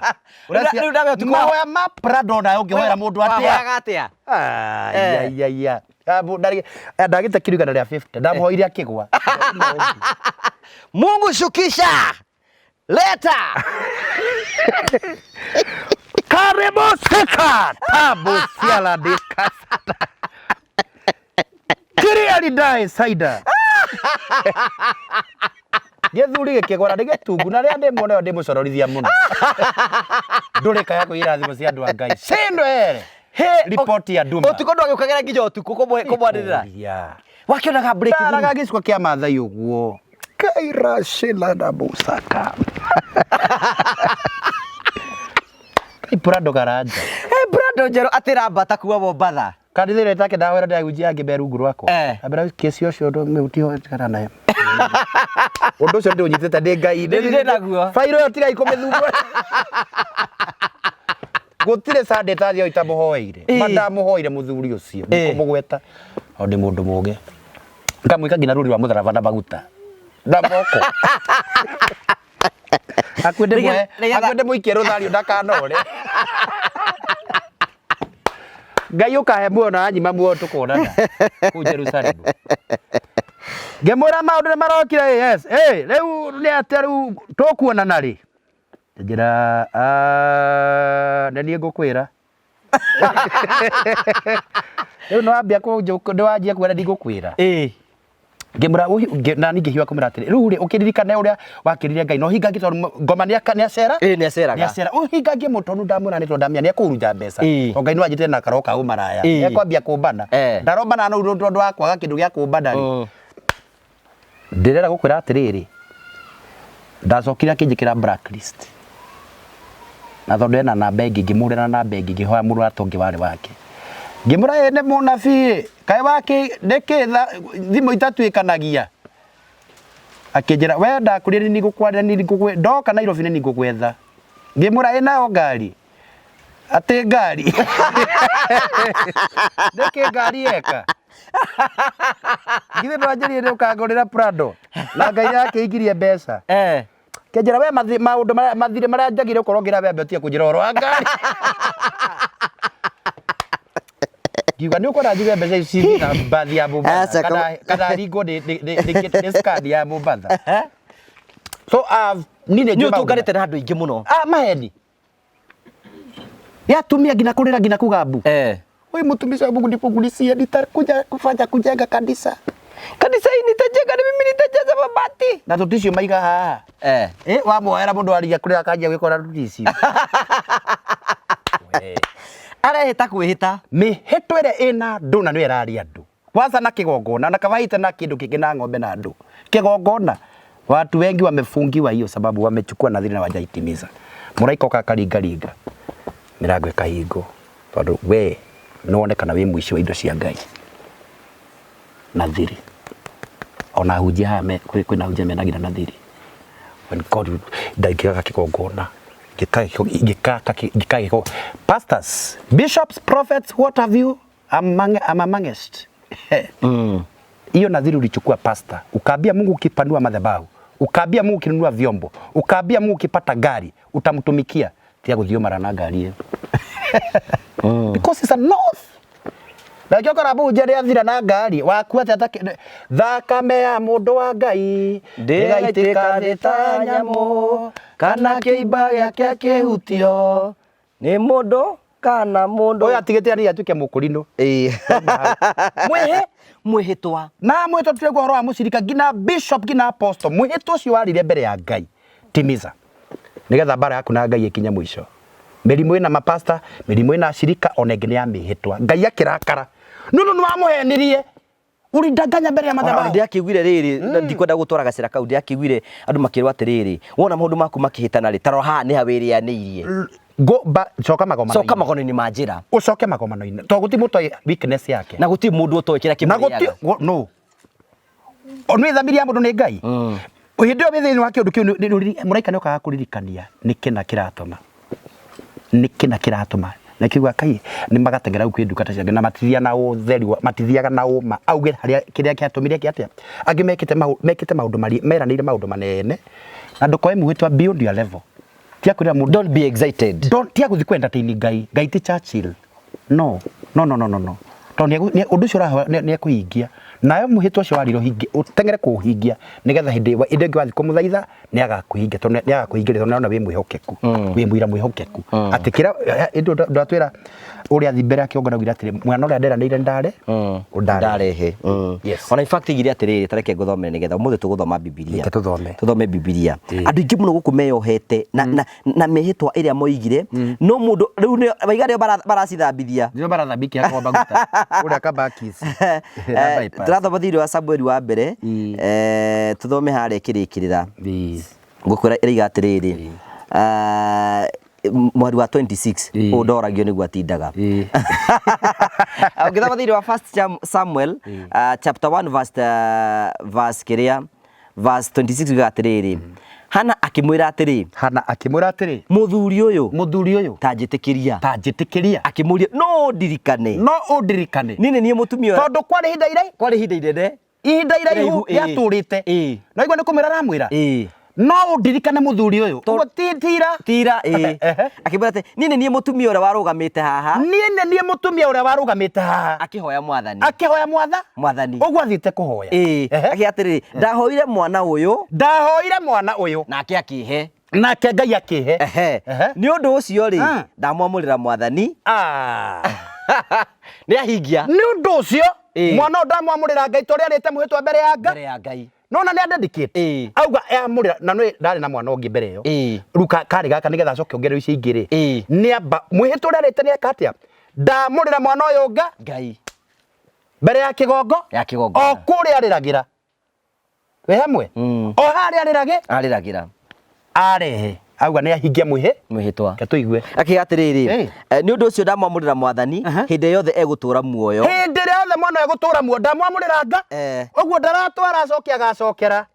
Rĩu ndawe ũtukũ wa- Mahoya ma Prado nayo ũngĩhoera mũndũ atĩa? Wahoyaga atĩa? Ai, ai, ai. Ndagĩte kiro igana rĩa 50, ndamũhoire akĩgwa. Mungu shukisha. Leta. Karibu sika. Tabu siala dikasata. Kiri alidai saida. Gĩthuri gĩkĩgwa na nĩ gĩtungu na rĩrĩa ndĩmuona ũyũ ndĩmũcororithia mũno. Ndũrĩka ya kũiyĩra thimũ cia andũ a Ngai. Shindwe ere. He, Ripoti ya Duma. Ũtukũ ndwagĩũkagĩra nginya ũtukũ kũmwanĩrĩra. Kũria. Wakĩonaga break. Ndaraga gĩcuka kĩa Maathai ũguo. Kaira shila na busaka. Kai Prado garanja. Hey, Prado njerũ atĩ rambata kuwa Mombatha. Kanitha ĩrĩa ĩtake ndahoera ndĩrahunjia angĩ me rungu rwakwa. Eh. Ambĩra kesi ũcio ũndũ tigana nayo. Ũndũ ũcio ndĩũnyitĩte ndĩ Ngai. Ndĩ naguo. Bairũ ĩyo tigai kũmĩthumbũra. Gũtirĩ Sunday ĩtathiaga itamũhoeire. Ma ndamũhoire mũthuri ũcio. Ndikũmũgweta. O ndĩ mũndũ mũgĩ. Ngamwĩka nginya rũri rwa mũtharaba na maguta. Na moko. Hakuhĩ ndĩmũhe, hakuhĩ ndĩmũikie rũthario ndakanore. Ngai ũkahe muoyo na anyima muoyo tũkonana kũu Jerusalemu. Ngĩmwĩra maũndũ nĩ marokire ĩ, yes. Ĩ, rĩu nĩ atĩa rĩu tũkuonana rĩ? Njĩra nĩ niĩ ngũkwĩra. Rĩu nĩ wambia kũnjũ- nĩ wanjia kuona ndigũkwĩra. Ĩĩ. Ngĩmwĩra na niĩ ngĩhiũha kũmwĩra atĩrĩ, rĩu rĩ ũkĩririkane ũrĩa wakĩrire Ngai na ũhingangie tondũ ngoma nĩ nĩacera Ĩĩ, nĩaceraga. nĩacera ũhingangie mũtonu ndamwĩra nĩ tondũ ndamenya nĩekũhurunja mbeca Ĩĩ. tondũ Ngai nĩwanjĩtire na karoho ka ũmaraya Ĩĩ. nĩekwambia kũmbana Eh. ndarombana na rĩu tondũ wa kwaga kĩndũ gĩa kũmbana rĩ Ndĩrenda gũkwĩra atĩrĩrĩ, ndacokire akĩnjĩkĩra blacklist. Na tondũ ena namba ĩngĩ ngĩmũhũrĩra na namba ĩngĩ ngĩhoya mũrata ũngĩ warĩ wake. Ngĩmwĩra ĩ nĩ mũnabii kaĩ wakĩ nĩkĩ thimũ itatuĩkanagia? Akĩnjĩra we ndakwĩrire nĩ ngũkwarĩria nĩ ngũgwetha ndoka Nairobi nĩ ngũgwetha. Ngĩmwĩra ĩnayo ngari? Atĩ ngari? Nĩkĩ ngari yeka? Githĩ ndwanjĩrire nĩ ũkangũrĩra Prado na Ngai akĩingirie mbeca. Eh. Kĩnjĩra we maũndũ marĩa mathirĩ marĩa njagire ũkorwo ngĩra wembe ũtige kũnjĩra ũhoro wa ngari. Ngiuga nĩ ũkwenda njuge mbeca ici cithiĩ na mbathi ya Mombatha Aca, kana ringwo nĩ skadi ya Mombatha. So niĩ nĩ Nĩ njũĩ maũndũ ũtũnganĩte na andũ aingĩ mũno. Ah, maheni ya atumia nginya kurira nginya kuga mbu. Eh. Wewe mtumishi wa Mungu nipungulishie nitakuja kufanya kujenga kanisa. Kanisa hii nitajenga ni mimi nitajaza mabati. Na tuticio maiga haha. Eh. Eh, wamuoera mundu aria kurira akanjia gwikora tuticio. Arehĩta kwĩhĩta. Mĩhĩtwa ĩrĩa ĩna andũ na nĩyo ĩraria andũ. Kwanza na kĩgongona na kawaita na kĩndũ kĩngĩ na ng'ombe na andũ. Kĩgongona watu wengi wamefungiwa hiyo sababu wamechukua nadhiri na wajaitimiza. Mũraika oka akaringaringa mĩrango ĩkahingwo tondũ we nĩwonekana wĩ mũici wa indo cia Ngai. Nadhiri ona ahunjia haha kwĩna ahunjia mena nginya nadhiri. When God ndaingĩraga kĩgongona ngĩkaga gĩko pastors, bishops, prophets, what have you among, I'm amongst hiyo nadhiri ulichukua pastor, ukaambia Mungu ukipanua madhabahu, ukaambia Mungu ukinunua vyombo, ukaambia Mungu ukipata gari utamtumikia, tia gũthiĩ mara na ngari ĩyo because it's an oath. Na kĩo kora mũhunjia nĩ athira na ngari waku atĩa ta thakame ya mũndũ wa Ngai ndĩgaitĩka thĩ ta nyamũ kana kĩimba gĩake kĩhutio Nĩ mũndũ kana mũndũ. Ũyũ atigĩte ani atuĩke mũkũrinũ. Ĩĩ. Mwĩhĩ Mwĩhĩtwa. Na mwĩtwa tũregwo ũhoro wa mũcirika nginya bishop nginya apostle mwĩhĩtwa ũcio warire mbere ya Ngai timiza nĩgetha mbara yaku na Ngai ĩkinye mũico. Mĩrimũ ĩna mapasta, mĩrimũ ĩna acirika ona ĩngĩ nĩ ya mĩhĩtwa. Ngai akĩrakara nũnũ nĩwamũhenirie ulidanganya mbere ya Ona madhabahu. ndĩrakĩiguire rĩrĩ ndikwenda gũtwara gacĩra kau ndĩrakĩiguire andũ makĩrwo atĩrĩrĩ wona maũndũ maku makĩhĩtana rĩ tarora haha nĩ ha wĩrĩanĩirie. Go ba, coka magomano. Coka magomano-inĩ ma njĩra. Ũcoke magomano-inĩ tondũ gũtirĩ mũndũ ũtoĩ weakness yake. Na gũtirĩ mũndũ ũtoĩ kĩrĩa Na gũtirĩ kĩmũrĩaga. no. O nĩ thamiri ya mũndũ nĩ Ngai. Hĩndĩ ĩyo wĩ thĩinĩ wa kĩũndũ kĩu mũraika nĩ okaga kũririkania nĩ kĩna kĩratũma. Nĩ kĩna kĩratũma. Na kiuga kai nĩ magateng'era kwĩ ndungata ciake na matithiaga na ũtheri matithiaga na ũma auge harĩa kĩrĩa kĩatũmire kĩ atĩa. Angĩ mekĩte mekĩte maũndũ meranĩire maũndũ manene na ndũkoe mwĩhĩtwa beyond your level. Tia kwĩra mũndũ Don't be excited. Don't tia gũthiĩ kwenda entertain Ngai. Ngai ti Churchill. No. No no no no no. Tondũ ũndũ ũcio ũrahoya nĩ ekũhingia. Nawe mwĩhĩtwa ũcio warire ũhingie, ũteng'ere kũũhingia nĩgetha hĩndĩ ĩngĩ wathiĩ kũmũthaitha nĩ agakũhingia tondũ nĩ agakũhingĩria tondũ nĩarona wĩ mwĩhokeku. Wĩ mũira mwĩhokeku. Atĩ kĩrĩa ĩndĩ ndatwĩra ũrĩa athiĩ mbere ya kĩũngano augire atĩrĩ mwana ũrĩa nderanĩire ndare Ndarehe. Yes. Ona in fact igire atĩrĩrĩ tareke ngũthomere nĩgetha ũmũthĩ tũgũthoma Bibilia. Reke tũthome. Tũthome Bibilia. Andũ aingĩ mũno gũkũ meyohete na na mĩhĩtwa ĩrĩa moigire no mũndũ rĩu nĩ waiga nĩo baracithambithia. Ndio barathambia akwa maguta. Ũrĩa kabakis. Tũrathoma thĩinĩ wa Samueli wa mbere, tũthome harĩa kĩrĩkĩrĩra. Ngũkwĩra ĩraiga atĩrĩrĩ, mweri wa 26 ũũ ndoragio nĩguo atindaga. Ũngĩthoma thĩinĩ wa First Samuel chapter 1 verse, verse kĩrĩa verse 26 yugaga atĩrĩrĩ, Hana akĩmwĩra atĩrĩ, Hana akĩmwĩra atĩrĩ, mũthuri ũyũ, mũthuri ũyũ, ta njĩtĩkĩria. Ta njĩtĩkĩria. Akĩmũria, no ũndirikane. No ũndirikane. Niĩ nĩ niĩ mũtumia ũrĩa. Tondũ kwarĩ ihinda iraihu. Kwarĩ ihinda inene. Ihinda iraihu rĩatũrĩte. No igua nĩ kũmwĩra aramwĩra. No ũndirikane mũthuri ũyũ. Ũguo ti tira. Tira, ĩĩ. Akĩmwĩra atĩ, niĩ nĩ niĩ mũtumia ũrĩa warũgamĩte haha. Niĩ nĩ niĩ mũtumia ũrĩa warũgamĩte haha. Akĩhoya mwathani. Akĩhoya mwatha. Mwathani. Ũguo athiĩte kũhoya. Ĩĩ. Akĩra atĩrĩrĩ, ndahoire mwana ũyũ. Ndahoire mwana ũyũ. Nake akĩhe. Nake Ngai akĩhe. Nĩ ũndũ ũcio rĩ, ndamwamũrĩra mwathani. Nĩ ahingia. Nĩ ũndũ ũcio, mwana ũyũ ndamwamũrĩra Ngai tondũ arĩte mwĩhĩtwa mbere ya Ngai. Mbere ya Ngai. Nona nĩ adedicate. Auga amũrĩra na nĩ ndarĩ na mwana ũngĩ mbere ĩyo. Rĩu karĩ gaka nĩgetha acoke ongerere icio ingĩ rĩ. Nĩ amba mwĩhĩtwa ũrĩa arĩte nĩ eka atĩa? Ndamũrĩra mwana ũyũ Ngai. Mbere ya kĩgongo. Ya kĩgongo. O kũrĩa arĩragĩra. Wĩ hamwe? O harĩa arĩrage? Arĩragĩra. Arehe. Auga nĩ ahingia mwĩhĩtwa. Reke tũigue. Akiuga atĩrĩrĩ, nĩ ũndũ ũcio ndamwamũrĩra mwathani hĩndĩ yothe egũtũũra muoyo. Hĩndĩ ĩrĩa yothe mwana ũyũ egũtũũra muoyo ndamwamũrĩra nga. Ũguo ndaratwara acoke agacokera.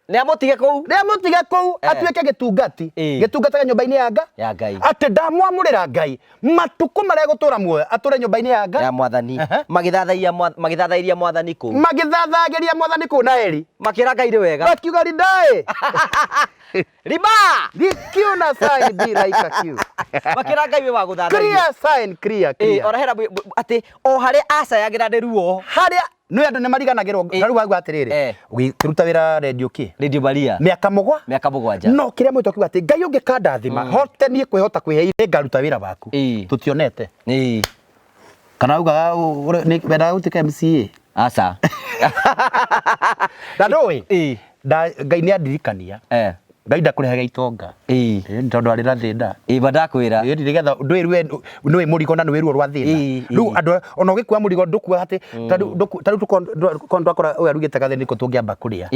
Nĩ amũtige kũu. Nĩ amũtige kũu atuĩke gĩtungati. Gĩtungatage nyũmba-inĩ ya nga. Ya Ngai. Atĩ ndamwamũrĩra Ngai matukũ marĩa egũtũũra muoyo atũre nyũmba-inĩ ya nga. Ya mwathani. Magĩthathairia mwathani kũu. Magĩthathagĩria mwathani kũu na Eli. Makĩra Ngai nĩ wega. Makiuga rindaĩ. Riba! Rikiu na sign be like a Q. Makĩra Ngai wĩ wa gũthathaiya. Clear sign, clear, clear. Ona hena atĩ o harĩa acayagĩra nĩ ruo. Harĩa nĩ andũ nĩ mariganagĩrwo. Na rĩu wauga atĩrĩrĩ, ũgĩkĩruta wĩra radio kĩ? Radio Maria. Mĩaka mũgwa? Mĩaka mũgwanja. No kĩrĩa mwĩtwa kiuga atĩ Ngai ũngĩkandathima, hote niĩ kwĩhota kwĩhe nĩ ngaruta wĩra waku. Tũtionete. Kana ugaga wendaga gũtuĩka MCA? Aca. Na ndũĩ? Ngai nĩ andirikania. Ngai ndakũrehaga itonga. Tondũ arĩ na thĩna. Ba ndakwĩra. Nĩgetha ndwĩrue nĩwĩ mũrigo na nĩwĩ ruo rwa thĩna. Rĩu andũ ona ũgĩkua mũrigo ndũkuaga atĩ tarĩu tũkorwo twakora ũyũ arugĩte gatheri nĩko tũngĩamba kũrĩa.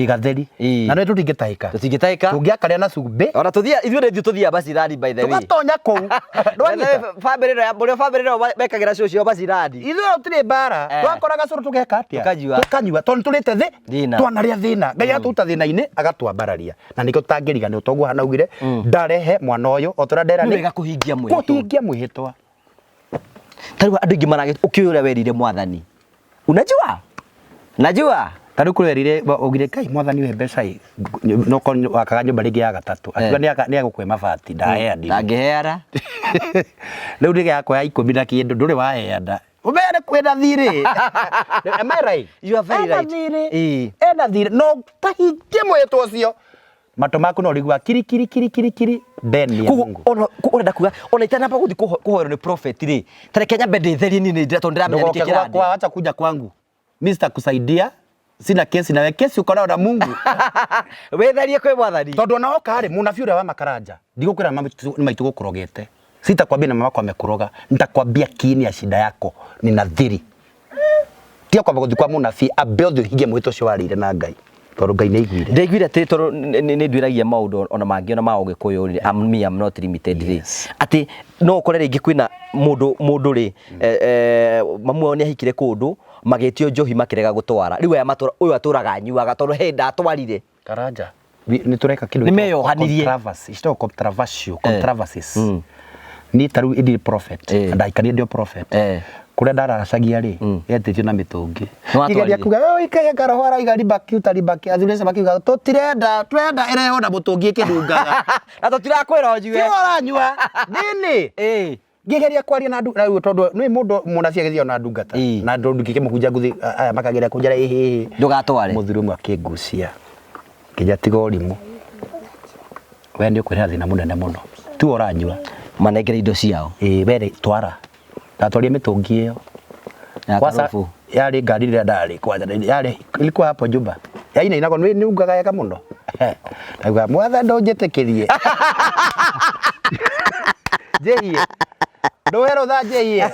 Gatheri. Na nĩ tũtingĩtahĩka. Tũtingĩtahĩka. Tũngĩakarĩa na cumbĩ. Ona tũthia ithuĩ nĩ ithuĩ tũthiaga bacirani by the way. Tũgatonya kũu. Ndwanyita? Bamĩrĩ ĩno ya mũrĩ bamĩrĩ ĩno mekagĩra cũcũ ciao bacirani. Ithuĩ tũtirĩ mbara. Twakora gacũrũ tũgeka atĩa? Tũkanyua. Tũkanyua tondũ tũrĩte Thĩna. Twanarĩa thĩna. Ngai atũruta thĩna-inĩ agatwambararia. Na nĩkĩo tũtangĩriganĩrwo toguo Hana augire ndarehe mwana ũyũ o ta ũrĩa ndera Nĩ wega kũhingia mwĩhĩtwa. Kũhingia mwĩhĩtwa. Ta rĩu andũ aingĩ maragĩ ũkĩũĩ ũrĩa werire mwathani. Unajua? Najua. Ta rĩu kũrĩa werire augire Ngai mwathani ũhe mbeca ĩ, no korwo wakaga nyũmba rĩngĩ ya gatatũ. Akiuga nĩ egũkũhe mabati, ndaheanire. Ndangĩheana. Rĩu nĩ yakwa ya ikũmi na kĩndũ ndũrĩ waheana. Ũmere kwĩna thirĩ. Am I right? You are very Ena right. thirĩ. Ena thirĩ. No tahingie mwĩhĩtwa ũcio. Matũ maku no ũrĩigua kiri kiri kiri kiri kiri. Then ya Koguo Mungu. ona ũrenda kuga ona itanamba gũthiĩ kũhoerwo nĩ prophet rĩ, ta reke nyambe ndĩtherie niĩ nĩ tondũ ndĩramenya nĩkĩ Ndũgoke gwakwa, kĩrandĩa. acha kuja kwangu. Mimi sitakusaidia. Sina kesi nawe, kesi uko nayo na Mungu. Wĩtherie kwĩ mwathani. Tondũ ona woka rĩ, mũnabii ũrĩa wa makaranja, ndigũkwĩra nĩ maitũ gũkũrogete. Sitakwambia na mama wako amekuroga, nitakwambia kiini ya shida yako ni nadhiri. Tiga kwamba gũthiĩ kwa mũnabii ambe ũthiĩ ũhingie mwĩhĩtwa ũcio warĩire na Ngai. Tondũ Ngai nĩ aiguire. Ndaiguire atĩ tondũ nĩ nduĩragia maũndũ ona mangĩ ona ma Ũgĩkũyũ rĩ, I'm me, I'm not limited rĩ. Atĩ no ũkore rĩngĩ kwĩna mũndũ rĩ, mamu wao nĩ ahikire kũndũ, magĩtio njohi makĩrega gũtwara. Rĩu aya matũra, ũyũ atũraga anyuaga tondũ he ndatwarire. Karanja. Nĩ tũreka kĩndũ Nĩ gĩtagwo meyohanirie. controversy. Citagwo controversial, controversies. Niĩ ta rĩu ndirĩ prophet, na ndahikania ndĩ o prophet. Kũrĩa ndararacagia rĩ, yetĩtio na mĩtũngi. Nĩ watwarire? Ngĩgeria kuga, oh, ikaye ngaroho araiga ribaki, uta ribaki. Athuri acio makiuga, tũtirenda, tũrenda ĩrehwo na mũtũngi ĩkĩnungaga. Na tũtirakwĩra ũnyue. Tiwe ũranyua. Nini? Ngĩgeria kwaria na andũ, na rĩu tondũ nĩ mũndũ mũnabii agĩthiĩ ona ndungata. Na andũ ngĩkĩmũhunjia ngũthiĩ, aya makageria kũnjĩra, ĩhĩ, ĩhĩ. Ndũgatware. Mũthuri ũmwe akĩngucia. Ngĩnjĩra tiga ũrimũ. We nĩ ũkwĩrera thĩna mũnene mũno. Tiwe ũranyua. Manengere indo ciao. Ĩĩ, we rĩ, twara. Ndatwarire mĩtũngi ĩyo. Ya Kwanza, karubu. yarĩ ngari rĩrĩa ndarĩ kwanja, yarĩ, ilikuwa hapo Juba. Yainainagwo, nĩ ungaga wega mũno. Ndauga, mwathani ndũnjĩtĩkĩrie. Njĩhie. Ndũhe rũtha njĩhie.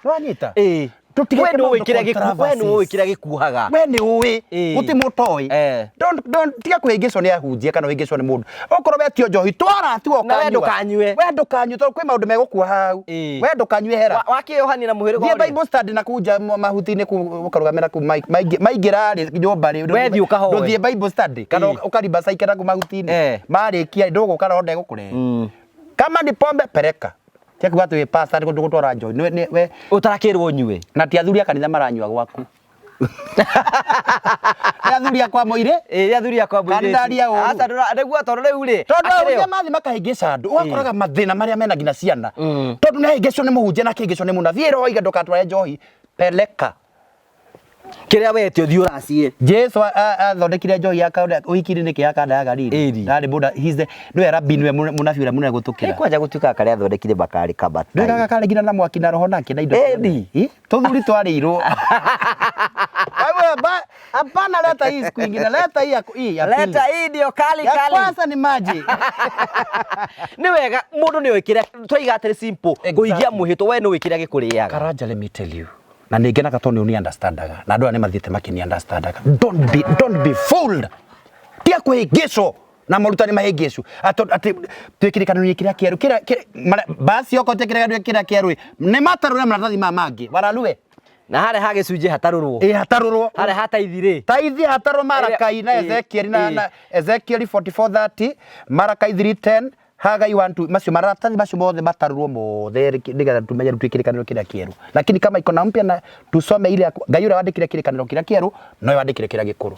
Nĩwanyita? Ĩĩ. Tũtigeke We nĩ ũĩ maũndũ kĩrĩa gĩku- we nĩ ũĩ kĩrĩa gĩkuhaga. We nĩ ũĩ. Ĩĩ. Gũtirĩ mũtoĩ. Don't don't tiga kũhĩngĩcwo nĩ ahunjia kana ũhĩngĩcwo nĩ mũndũ. Okorwo wetio njohi twara tu Na we ndũkanyue. We ndũkanyue tondũ kwĩ maũndũ megũkuoha hau. We ndũkanyue hera. Wakĩohania na mũhĩrĩga Thiĩ ũrĩa. Bible study na kũu nja mahuti-inĩ kũu ũkarũgamĩra kũu maingĩra rĩ nyũmba rĩ. We thiĩ ũkahoe. Ndũthiĩ Bible study kana ũkarimba caike na kũu mahuti-inĩ. Marĩkia ndũgũka roho ndegũkũrehe. Kama ni pombe pereka. Tiga kuga atĩ wĩ pastor nĩ gũtwara njohi. We Ũtarakĩrwo ũnyue. Na ti athuri a kanitha maranyua gwaku. Nĩ athuri akwa mũirĩ. Ĩĩ nĩ athuri akwa mũirĩtu. Kana ndaria ũru. Aca nĩguo tondũ rĩu rĩ. Tondũ akĩrĩ ahunjia o. mathiĩ makahĩngĩca andũ ũgakoraga mathĩna marĩa mena nginya ciana. Tondũ nĩ ahĩngĩcwo nĩ mũhunjia na akĩhĩngĩcwo nĩ mũnabii ĩrĩa oiga ndũgatware njohi peleka. Kĩrĩa wetio thiĩ ũracie. Jesu athondekire njohi ya kaunda ũhiki-inĩ nĩkĩ ya kanda ya Galili. Ndarĩ mũna he's the nĩwe rabbi nĩwe mũnabii ũrĩa mũnene gũtũkĩra. Kwanja gũtuĩkaga karĩa athondekire makari kamata. Ndwĩkaga karĩ nginya na mwaki na roho nake na indo. Ĩni. Ĩ, tũthuri twarĩirwo. Hapana, leta hii siku ingine, leta hii ya hii ya pili. Leta hii ndio kali Ya kali. kwanza ni maji. Nĩ wega mũndũ nĩ oĩ kĩrĩa twaiga atĩrĩ simple kũigia mwĩhĩtwa we nĩ ũĩ kĩrĩa gĩkũrĩaga. Karanja, let me tell you. Na nĩ ngenaga tondũ nĩ understandaga. Na andũ aya nĩ mathiĩte makĩni understandaga. Don't be fooled. Tiga kũhĩngĩcwo na morutani mahĩngĩcu. Atĩ twĩ kĩrĩkanĩro-inĩ kĩrĩa kĩerũ. Basi okorwo twĩ kĩrĩkanĩro kĩrĩa kĩerũ ĩ, nĩ matarũre maratathi maya mangĩ. Wararue. Na harĩa ha gĩcunjĩ hatarũrwo. Ĩ hatarũrwo. Harĩa ha taithi rĩ. Taithi hatarũrwo Marakai na Ezekiel na Ezekiel 44:30, Marakai 3:10, Hagai 1:2, macio maratathi macio mothe matarũrwo mothe nĩgetha tumenye rĩu twĩ kĩrĩkanĩro kĩrĩa kĩerũ. Lakini kama iko na mpya na tusome ile Ngai ũrĩa wandĩkire kĩrĩkanĩro kĩrĩa kĩerũ nowe wandĩkire kĩrĩa gĩkũrũ.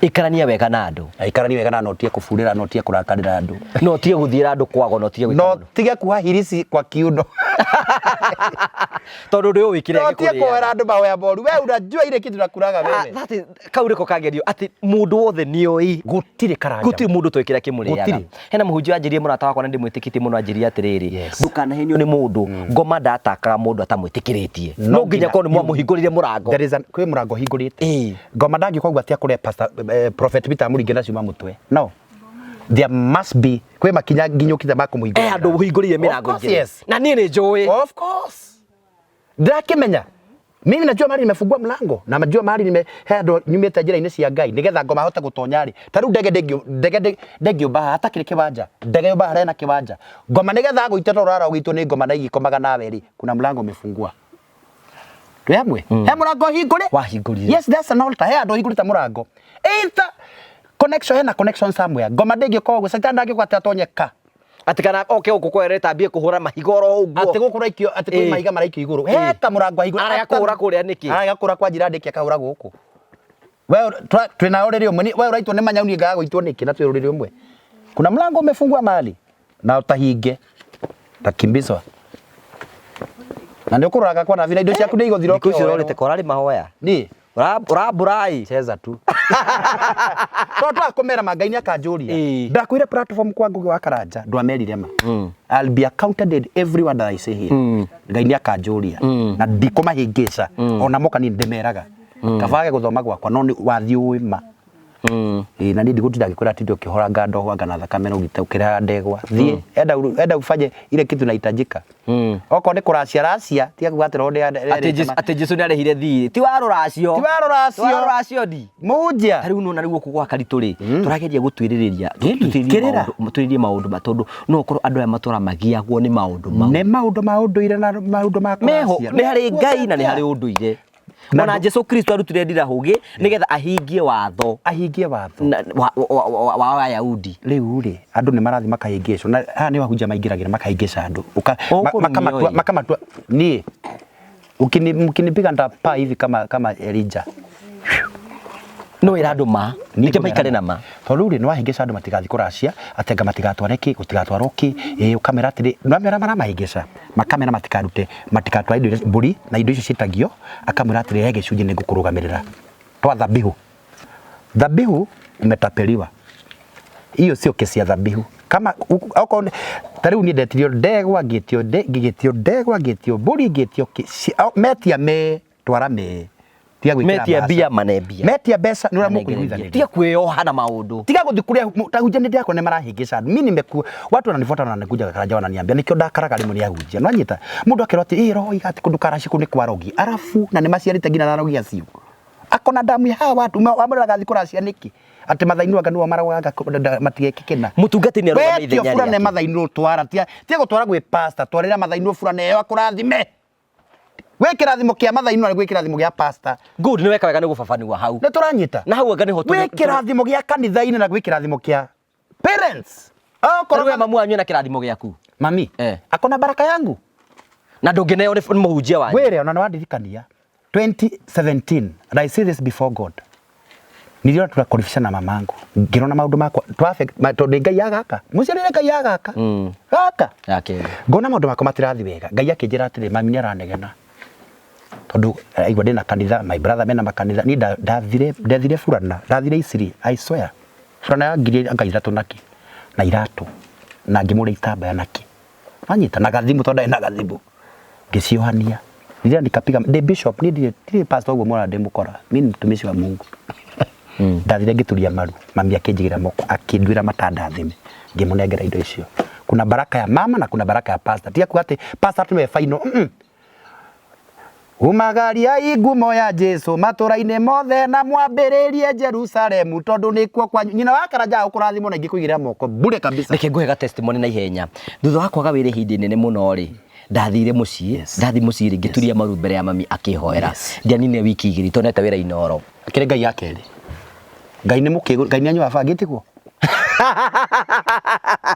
Ikarania wega na andũ. Na ikarania wega na no ũtige kũburĩra, no ũtige kũrakarĩra andũ. No ũtige gũthiĩra andũ kwago, no ũtige gwĩka No maũndũ. ũtige kuoha hirici kwa kiuno. Tondũ ndũĩ ũĩ kĩrĩa No ũtige gĩkũrĩaga. kuoera andũ mahoya moru. We unajua ile kitu nakuraga wewe. That is, kau nĩko kagerio atĩ mũndũ wothe nĩoĩ. Gũtirĩ Karanja. Gũtirĩ mũndũ ũtoĩ kĩrĩa kĩmũrĩaga. Gũtirĩ. Hena mũhunjia wanjĩrire mũrata wakwa na ndĩmwĩtĩkĩtie mũno anjĩrire atĩrĩrĩ, ndũkanahenio nĩ mũndũ, ngoma ndatakaga mũndũ atamwĩtĩkĩrĩtie. No nginya korwo nĩ mwamũhingũrĩire mũrango. There is an, kwĩ mũrango hingũrĩte. Ngoma ndangĩũka ũguo atĩ akũre pastor, Prophet Peter Mũringe na ciuma mũtwe. No. There must be kwĩ makinya nginyũkĩte ma kũmũhingũra. Eh, andũ ũhingũrĩire mĩrango Of course, ingĩ. yes. Na niĩ nĩ njũĩ. Of course. Ndĩrakĩmenya. Mimi najua mahali nimefungua mlango na najua mahali nime he andũ nyumĩte njĩra-inĩ cia Ngai nĩgetha ngoma hote gũtonya rĩ. Ta rĩu ndege ndĩngĩũmba haha hatakĩrĩ kĩwanja. Ndege yũmba harĩa hena kĩwanja. Ngoma nĩgetha agũite tondũ ũrara ũgĩitwo nĩ ngoma na igĩkomaga nawe rĩ, kuna mlango umefungua. Twĩ hamwe? He mũrango hingũre? Wahingũrire. Yes, that's an altar. He andũ hingũrĩte mũrango. Either connection, hena connection somewhere. Ngoma ndĩngĩũka ũguo, Satan ndangĩũka atĩ atonye ka. Atĩ kana oke gũkũ kwereta ambie kũhũra mahiga oro ũguo. Atĩ gũkũ raikio, atĩ kwĩ mahiga maraikio igũrũ. He kamũrango ahingũra. Arega kũhũra kũrĩa nĩkĩ? Arega kũhũra kwa njĩra ndĩkĩ akahũra gũkũ. We twĩna rũrĩrĩ ũmwe, we ũraitwo nĩ manyau niĩ ngaga gũitwo nĩkĩ na twĩ rũrĩrĩ ũmwe. Kuna mlango umefungwa mahali na ũtahinge. Utakimbizwa. Na nĩ ũkũroraga kwa nabi na indo ciaku nĩ igũthira Thikũ ici ũkĩhoerwo. ũrorĩte ka ũrarĩ mahoya? Niĩ? Ũrambũra-ĩ. Cheza tu. Tondũ twakũmera ma Ngai nĩ akanjũria. Ndakwĩire platform kwa Ngugi wa Karanja ndwamerire ma. I'll be accounted in every word that I say here. Ngai nĩ akanjũria. Na ndikũmahĩngĩca. Ona moka niĩ ndĩmeraga. Kabage gũthoma gwakwa no nĩ wathiĩ ũĩ ma. Ĩĩ, na niĩ ndigũtinda ngĩkwĩra atĩ ũkĩhoranga ndohwanga na thakame no ũgĩte ũkĩrehaga ndegwa. Thiĩ, enda ufanye ile kitu inahitajika. Okorwo nĩ kũracia racia, tiga kuga atĩ roho nĩ Atĩ Jesu nĩ arĩhire thirĩ. Ti wa rũracio. Ti wa rũracio. Ti wa rũracio ndi. Mũhunjia. Ta rĩu nĩwona rĩu gũkũ gwa Karitũ rĩ, tũrageria gũtuĩrĩrĩria, Kĩrĩra. tũtuĩrĩrie maũndũ ma tondũ no ũkorwo andũ aya matũra magiagwo nĩ maũndũ mau. Nĩ maũndũ ma ũndũire na maũndũ ma Meho, kũracia. nĩ harĩ Ngai na nĩ harĩ ũndũire. Ona Jesu Kristo arutire ndirahũgĩ nĩgetha ahingie watho. Ahingie watho. Wa Ayahudi. Rĩu rĩ, andũ nĩ marathiĩ makahĩngĩcwo na haha nĩ ahunjia maingĩragĩra makahĩngĩca andũ. Ũkũrumio ĩ. Makamatua niĩ mkinipiga nitapaa hivi kama Elijah. No ĩra andũ ma, nĩkĩo maikare na ma. Tondũ rĩu rĩ, nĩ wahĩngĩca andũ matigathiĩ kũracia, atĩ anga matigatware kĩ, gũtigatwarwo kĩ, ĩ ũkamera atĩrĩ, nĩwamera maramahĩngĩca, makamera matikarute, matigatware indo iria, mbũri na indo icio ciĩtagio, akamwĩra atĩrĩ, he gĩcunjĩ nĩ ngũkũrũgamĩrĩra. Twa thabihu. Thabihu umetapeliwa. Hiyo sio kesi ya thabihu. Kama okorwo nĩ, ta rĩu niĩ ndetirio ndegwa, ngĩtio ngĩtio ndegwa, ngĩtio mbũri, ngĩtio kĩ, metia me, twara me. Tiga gwĩkĩra Metia mbaca. mbia mane mbia. Metia mbeca nĩ ũrĩa Manengere mbia. mũkũiguithanĩria. Tiga kwĩyoha na maũndũ. Tiga gũthiĩ kũrĩa tahunjia nĩ ndĩrakora nĩ marahĩngĩca andũ. Mimi nimeku watu wananifuata na wananikuja Karanja wananiambia nĩkĩo ndakaraga rĩmwe nĩ ahunjia. Nĩwanyita? Mũndũ akerwo atĩ ĩ roho iga atĩ kũndũ karaci kũu nĩ kwa rogi. Arabu na nĩ maciarĩte nginya na rogi acio. Akona damu ya hawa watu wamũroraga athiĩ kũracia nĩkĩ? Atĩ mathainũ anga nĩo marogaga matigekĩke na. Mũtungati nĩ arũgame Wetio ithenya burana rĩake. mathainũ twara tia tia gũtwara gwĩ pastor twarĩra mathainũ burana ĩyo akũrathime. Gwĩ kĩrathimo kĩa mathainũ na gwĩ kĩrathimo gĩa pastor. Good nĩ weka wega nĩ gũbabanua hau. Nĩ tũranyita? Na hau anga nĩho Gwĩ kĩrathimo gĩa kanitha-inĩ na gwĩ kĩrathimo kĩa parents. Okorwo Okorwo mamu wanyu ena kĩrathimo gĩaku. mami Eh. akona baraka yangu Na ndũngĩneo nĩ mũhunjia wanyu. wĩre ona nĩwandirikania 2017 and I say this before God niliona tunakorifishana na mamangu ngirona maundu makwa tondũ nĩ Ngai agaka mũciarĩre Ngai agaka gaka Ya kerĩ. ngona maundu makwa matirathi wega Ngai akĩnjĩra atĩrĩ mami nĩ aranegena tondũ aigua ndĩna kanitha my brother mena makanitha niĩ ndathire ndethire burana ndathire Isiri I swear burana ya ngiri anga ithatũ nakĩ na iratũ na ngĩmũrĩa itambaya nakĩ wanyita na gathimũ tondũ ndarĩ na gathimũ ngĩciohania nilienda nikapiga ndĩ bishop niĩ ndirĩ ndirĩ pastor ũguo mwana ndĩ mũkora mimi ni mtumishi wa Mungu ndathire ngĩturia maru mami akĩnjigĩra moko akĩnduĩra matandathime ngĩmũnengera indo icio kuna baraka ya mama na kuna baraka ya pastor tiga kuga atĩ pastor nĩwe final Umagariai ngumo ya Jesu matũra-inĩ mothe na mwambĩrĩrie Jerusalemu tondũ nĩkuo kwanyu. Nyina wa Karanja agũkũrathimwo na ingĩkũigĩrĩra moko bure kabisa. Reke ngũhe ga testimony na ihenya. Thutha wa kwaga wĩra ihinda inene mũno rĩ, ndathire mũciĩ, ndathiĩ mũciĩ rĩ, ngĩturia maru mbere ya mami akĩhoera. Ndianinire wiki igĩrĩ itonete wĩra Inooro. Akĩrĩ Ngai ya kerĩ. Ngai nĩ mũkĩgu, Ngai nĩ anyuaga bangi tiguo?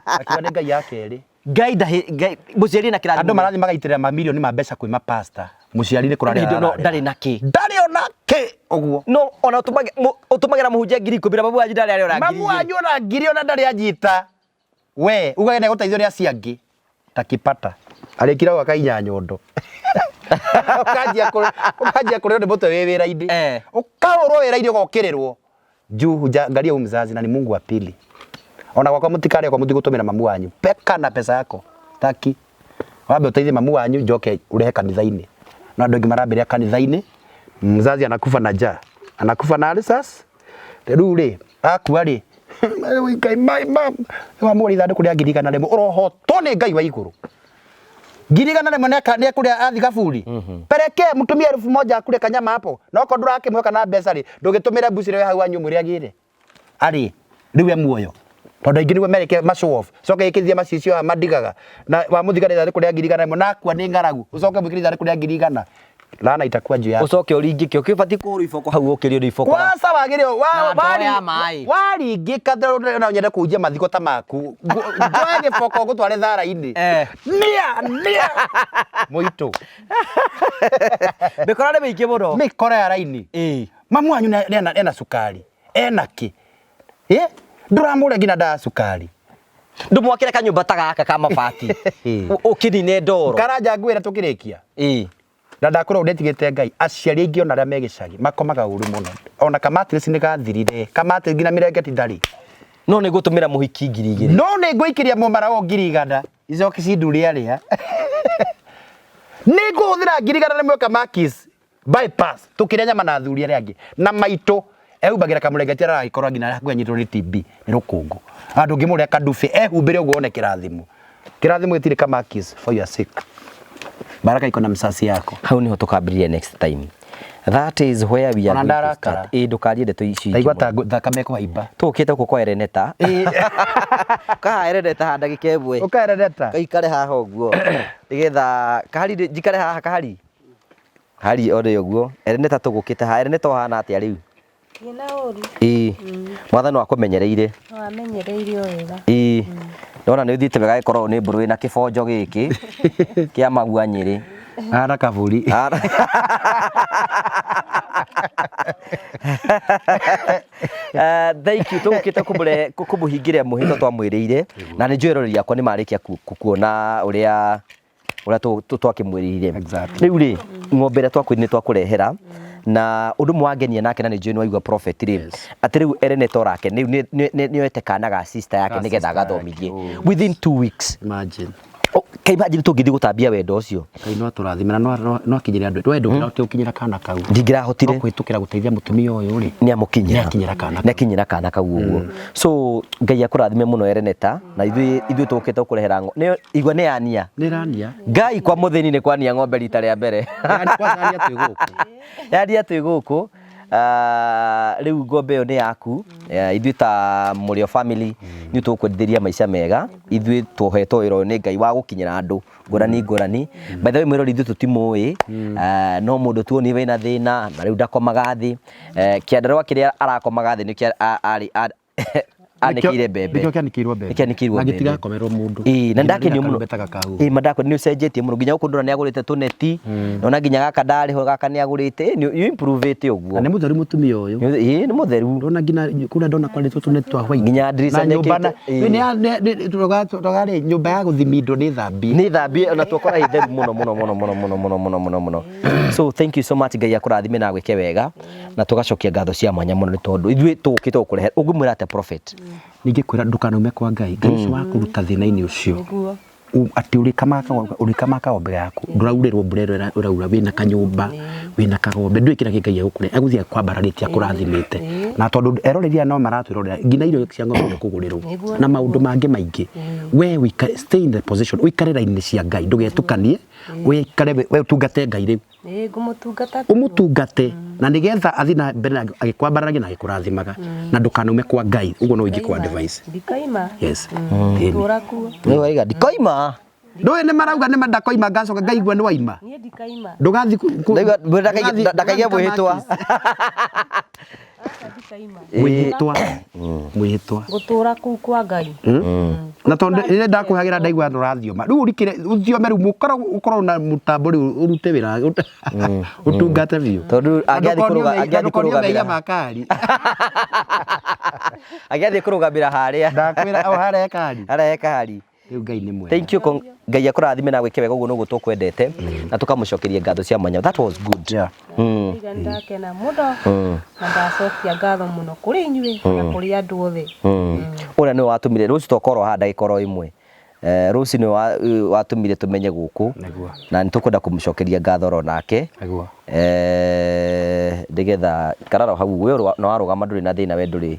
Akiuga nĩ Ngai ya kerĩ. Ngai ndahe Ngai mũciari na kĩrathimo. Andũ marathiĩ magaitĩrĩra mamirioni ma mbeca kwĩ mapasta. Mũciari nĩ kũrarĩra Hĩndĩ ĩno ararĩra. ndarĩ na kĩ. Ndarĩ ona kĩ ũguo. No ona ũtũmagĩra mũhunjia 10,000 na mamu wanyu ndarĩ arĩ ona ngiri Mamu igĩrĩ. wanyu ona ngiri ona ndarĩ anyita. We ugage nĩ egũteithio nĩ acio angĩ. Takipata. Arĩkira gwaka inya nyondo. Ũkanjia kũrĩo nĩ mũtwe wĩ wĩra-inĩ. Ũkahũrwo wĩra-inĩ ũgokĩrĩrwo. Juu hujaangalia huyu mzazi na ni Mungu wa pili. Ona gwakwa mũtikarĩe kwa mũtigũtũmĩra mamu wanyu. Peka na pesa yako. Taki. Wambe ũteithie mamu wanyu njoke urehe kanitha-inĩ. Na andũ aingĩ marambĩrĩria kanitha-inĩ. Mzazi anakufa na njaa. Anakufa na ulcers. Rĩu rĩ, akua rĩ, Ngai my mom. Wamũgũrĩra ithandũkũ rĩa 100,000 ũrohotwo nĩ Ngai wa igũrũ. 100,000 nĩ ekũrĩa athi kaburi. Pereke mũtumia 1,000 akure kanyama hapo. Na okorwo ndũrakĩmũhe na mbeca rĩ, ndũgĩtũmĩre mbucĩrĩ we hau wanyu ũmwĩre agĩre. Arĩ, rĩu e muoyo. Tondũ aingĩ nĩguo mereke ma show off. Coke ĩkĩthia macicio aya mandigaga. Na wamũthika na ithandũkũ rĩa 100,000 na akua nĩ ng'aragu. Ũcoke mwĩkĩre ithandũkũ rĩa 100,000. Laana itakuwa juu yako. Ũcoke ũringĩke ũkĩbatiĩ kũhũrwo iboko hau ũkĩrio nĩ iboko. Kwanza wagĩrĩirwo Na ndoo ya maĩ. waringĩka no nyende kũhunjia mathiko ta maku. Njoe gĩboko ngũtware thara-inĩ. Nia nia. Mũitũ. Mĩkora nĩ mĩingĩ mũno. Mĩkora ya raini. Mamu wanyu ena cukari. Ena kĩ? Ndũramũrĩa nginya ndawa ya cukari. Ndũmwakĩre kanyũmba ta gaka ka mabati. Ũkĩnine ndoro. Karanja ngwĩre tũkĩrĩkia. Na ndakwĩra ũũ ndĩtigĩte Ngai, aciari aingĩ ona arĩa me gĩcagi makomaga ũru mũno. Ona kamatirĩci nĩ gathirire, kamatirĩci nginya mĩrengeti ndarĩ. No nĩ ngũtũmĩra mũhiki 2,000. No nĩ ngũikĩria mũmara ũyũ 100,000 icoke cindure arĩa. Nĩ ngũhũthĩra 100,000 kamakis bypass tũkĩrĩa nyama na athuri arĩa angĩ. Na maitũ ehumbagĩra kamũrengeti aragĩkorwo nginya hakuhĩ anyitwo nĩ TB nĩ rũkũngũ. Andũ ũngĩmũrĩa kadubi ehumbĩre ũguo one kĩrathimo. Kĩrathimo gĩtirĩ kamakis for your sake. Baraka iko na msasi yako. Hau niho tukambĩrĩria next time. That is where we are Ona going to ndarakara. start. Ĩ ndũkarie ndeto ici ingĩ Ndaigua mũno. ta thakame ĩkũhaimba. Tũkĩte gũkũ kwa Ereneta. Kaha Ereneta ha ndagĩka ĩmwe. Ũka Ereneta. Gaikare haha ũguo. Nĩgetha kahari njikare haha kahari. Hari ore ũguo. Ereneta tũgũkĩte haha. Ereneta ũhana atĩa rĩu? Ndina ũru. Ĩĩ. Mwathani wakũmenyereire. Wamenyereire o wega. Ĩĩ. Ndona nĩ ũthiĩte wega gĩkorwo nĩ mbũrũ ĩna kĩbonjo gĩkĩ kĩa magua Nyĩrĩ. Ara kaburi. Thank you tũgũkĩte kũmũhingĩria mũhĩto twamwĩrĩire na nĩ njũĩ eroreri akwa nĩ marĩkia kuona ũrĩa twakĩmwĩrĩire. Rĩu rĩ ng'ombe ĩrĩa twakwĩrire nĩ twakũrehera na ũndũ ũmwe wangenia nake na nĩ njũĩ nĩ waigua prophet rĩ atĩ rĩu Ereneta orake nĩ oete kana ga sister yake Ga nĩgetha sister yake, agathomithie oh. within 2 weeks. Imagine. Kaĩ imagine tũngĩthiĩ gũtambia wendo ũcio. Ngai no atũrathime na no akinyĩre andũ. We ndũngĩrahotire gũkinyĩra kana kau. Ndingĩrahotire. No kũhĩtũkĩra gũteithia mũtumia ũyũ rĩ. Nĩ amũkinyĩra. Nĩ akinyĩra kana kau. Nĩ akinyĩra kana kau ũguo. So Ngai akũrathime mũno Ereneta na ithuĩ ithuĩ tũkĩte gũkũrehera ngo. Nĩ igua nĩ yania. Nĩ ĩrania. Ngai kwa mũthĩni nĩ kwania ng'ombe rita rĩa mbere. Kwanza yania twĩ gũkũ. Yania twĩ gũkũ. Rĩu ng'ombe ĩyo nĩ yaku. Ithuĩ ta Mũrĩo family nĩ tũgũkwendithĩria maica mega. Ithuĩ tũhetwo wĩra ũyũ nĩ Ngai wa gũkinyĩra andũ ngũrani ngũrani. By the way mwĩrori ithuĩ tũtimũĩ, no mũndũ tuonire wĩna thĩna na rĩu ndakomaga thĩ. Kĩandarũa kĩrĩa arakomaga thĩ nĩkĩo arĩ anĩkĩire mbembe. Nĩkĩo kĩanĩkĩirwo mbembe. Nĩkĩanĩkĩirwo Na mbembe. gĩtigakomerwo mũndũ. Ĩĩ, na ndakenio mũno. Karumbeta gakahuhwo. Ĩĩ, ma ndakwa nĩ ũcenjetie mũno nginya gũkũ ndĩrona nĩ agũrĩte tũneti. Nona nginya gaka ndarĩ ho gaka nĩ agũrĩte. Ĩĩ, you improve ũguo. Na nĩ mũtheru mũtumia ũyũ. Ĩĩ, nĩ mũtheru. Ndona nginya kũrĩa ndona kwarĩtwo tũneti twa white. Nginya ndirica Na nyũmba na nĩkĩte- ĩĩ. tũrogarĩ nyũmba ya gũthimindwo nĩ thambie. Nĩ thambie ona tuokora ĩ theru mũno mũno mũno mũno mũno mũno mũno mũno mũno. So thank you so much Ngai akũrathime na agwĩke wega na tũgacokia ngatho cia mwanya mũno nĩ tondũ ithuĩ tũgũkĩte gũkũrehe ũngĩmwĩra atĩa prophet? Ningĩ kwĩra ndũkanaume kwa Ngai. Ngai ũcio wakũruta thĩna-inĩ ũcio. Atĩ ũrĩkamaga kagombe gaku ndũraurĩrwo mbura ĩrĩa ĩraura wĩna kanyũmba wĩna kagombe ndũĩ kĩrĩa Ngai egũkũre egũthiĩ akwambararĩtie akũrathimĩte na tondũ eroreri aya no maratwĩrorera nginya irio cia ng'ombe nĩ ũkũgũrĩrwo na maũndũ mangĩ maingĩ we ũikare stay in the position ũikare raini cia Ngai ndũgetukanie ũikare we ũtungate Ngai rĩu ũmũtungate na nĩgetha athiĩ na mbere agĩkwambararagia na agĩkũrathimaga na ndũkanaume kwa Ngai ũguo no ingĩkũ advice. Ndikaima. Yes. Nĩ waiga ndikoima. Ndũĩ nĩ marauga nĩ ndakoima ngacoka ngaigua nĩ waima. Niĩ ndikaima. Ndũgathiĩ ndakaige mwĩhĩtwa. Mwĩhĩtwa. Mwĩhĩtwa. Gũtũra kũu kwa Ngai. Na tondũ rĩrĩa ndakũhagĩra ndaigua ndũrathioma. Rĩu ũrikĩre ũthiome rĩu ũkorwo na mũtambo rĩu ũrute wĩra ũtungate biũ. Tondũ angĩathiĩ kũrũgamĩra makari. Angĩathiĩ kũrũgamĩra harĩa. Ndakwĩra o harĩa ekari. Harĩa ekari. Rĩu Ngai nĩ mwega. Thank you Ngai akũrathime na gwĩke wega ũguo noguo tũkwendete na tũkamũcokeria ngatho cia mwanya. That was good. Yeah. Ndakena mũno na ndacokia ngatho mũno kũrĩ inyuĩ na kũrĩ andũ othe. Ũrĩa nĩwe watũmire rũciũ tokorwo haha ndagĩka oro ĩmwe. Rũciũ nĩwe watũmire tũmenye gũkũ na nĩ tũkwenda kũmũcokeria ngatho oro nake. Nĩgetha ikararo hau we nĩ warũgama ndũrĩ na thĩna we ndũrĩ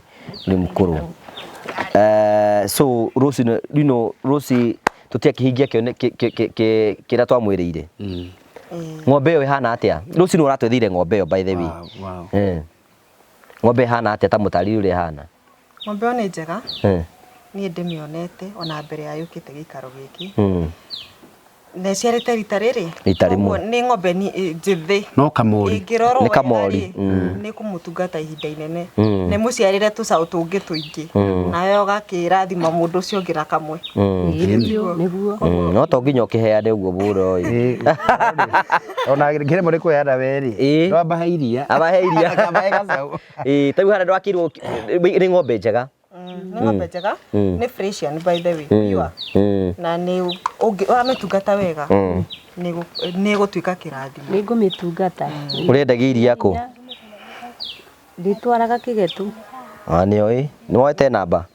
mũkũrũ. So rũciũ you know rũciũ tũtiakĩhingia kĩrĩa twamwĩrĩire. Ng'ombe ĩyo ĩhana atĩa? Rũciũ nĩ ũratwetheire ng'ombe ĩyo by the way. Ng'ombe ĩhana atĩa ta mũtarĩri ũrĩa ĩhana? Ng'ombe ĩyo nĩ njega. Niĩ ndĩmĩonete ona mbere ya yũkĩte gĩikaro gĩkĩ. Na ĩciarĩte rita rĩrĩ. Rita rĩmwe. Nĩ ng'ombe njĩthĩ. No kamori. Ĩngĩrorwo Nĩ kamori. Nĩ kũmũtungata ihinda inene. Nĩ mũciarĩre tũcaũ tũngĩ tũingĩ. Nawe ũgakĩrathima mũndũ ũcio ũngĩ na kamwe. Nĩguo. No to nginya ũkĩheane ũguo mũno ĩ. Ona kĩrĩmũ nĩ kũheana we rĩ. No amahe iria. Amahe iria. Amahe gacaũ. Ĩ ta rĩu harĩa ndwakĩirwo nĩ ng'ombe njega. Nĩ ng'ombe njega. Nĩ Frisian by the way. Pure. Na nĩ wamĩtungata wega nĩ ĩgũtuĩka kĩrathimo. Nĩ ngũmĩtungata. Ũrendagia iria kũ? Ndĩtwaraga Kĩgetu. Nĩoĩ. Nĩ woete namba?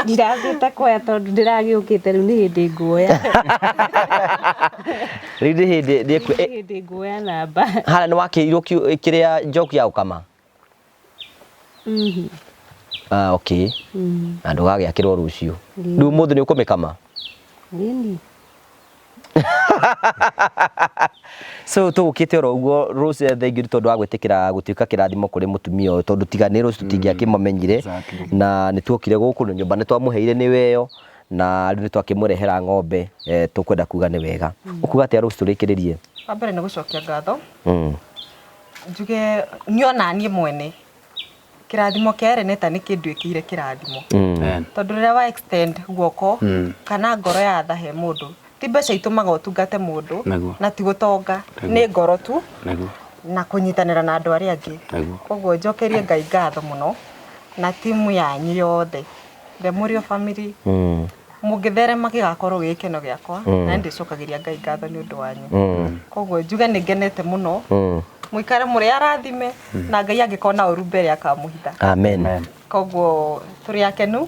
Ndirathiĩte kuoya tondũ ndĩragĩũkĩte rĩu nĩ hĩndĩ nguoya. Rĩu nĩ hĩndĩ nĩ hĩndĩ nguoya namba. Harĩa nĩ wakĩirwo kĩrĩa njoku ya gũkama? Okay. Na ndũgagĩakĩrwo rũciũ. Rĩu ũmũthĩ nĩ ũkũmĩkama? Ĩni. So tũgũkĩte oro ũguo rũciũ thengiũ nĩ tondũ wa gwĩtĩkĩra gũtuĩka kĩrathimo kũrĩ mũtumia ũyũ tondũ tiga nĩ rũciũ tũtingĩakĩmamenyire na nĩ tuokire gũkũ na nyũmba nĩ twamũheire nĩ weyo na rĩu nĩ twakĩmũrehera ng'ombe tũkwenda kuga nĩ wega. Ũkuga atĩa rũciũ tũrĩkĩrĩrie? Wa mbere nĩ gũcokia ngatho. Njuge niĩ ona niĩ mwene kĩrathimo kĩa Ereneta nĩ kĩnduĩkĩire kĩrathimo. Tondũ rĩrĩa wa extend guoko kana ngoro ya tha he mũndũ ti mbeca itũmaga ũtungate mũndũ na ti gũtonga nĩ ngoro tu na kũnyitanĩra na andũ arĩa angĩ. Koguo njokerie Ngai ngatho mũno na timu yanyu yothe the Mũrĩo family mũngĩtherema gĩgakorwo gĩ gĩkeno gĩakwa na ndĩcokagĩria Ngai ngatho nĩ ũndũ wanyu. Koguo njuge nĩ ngenete mũno. Mũikare mũrĩ arathime na Ngai angĩkona ũru mbere akamũhitha. Amen. Koguo tũrĩ akenu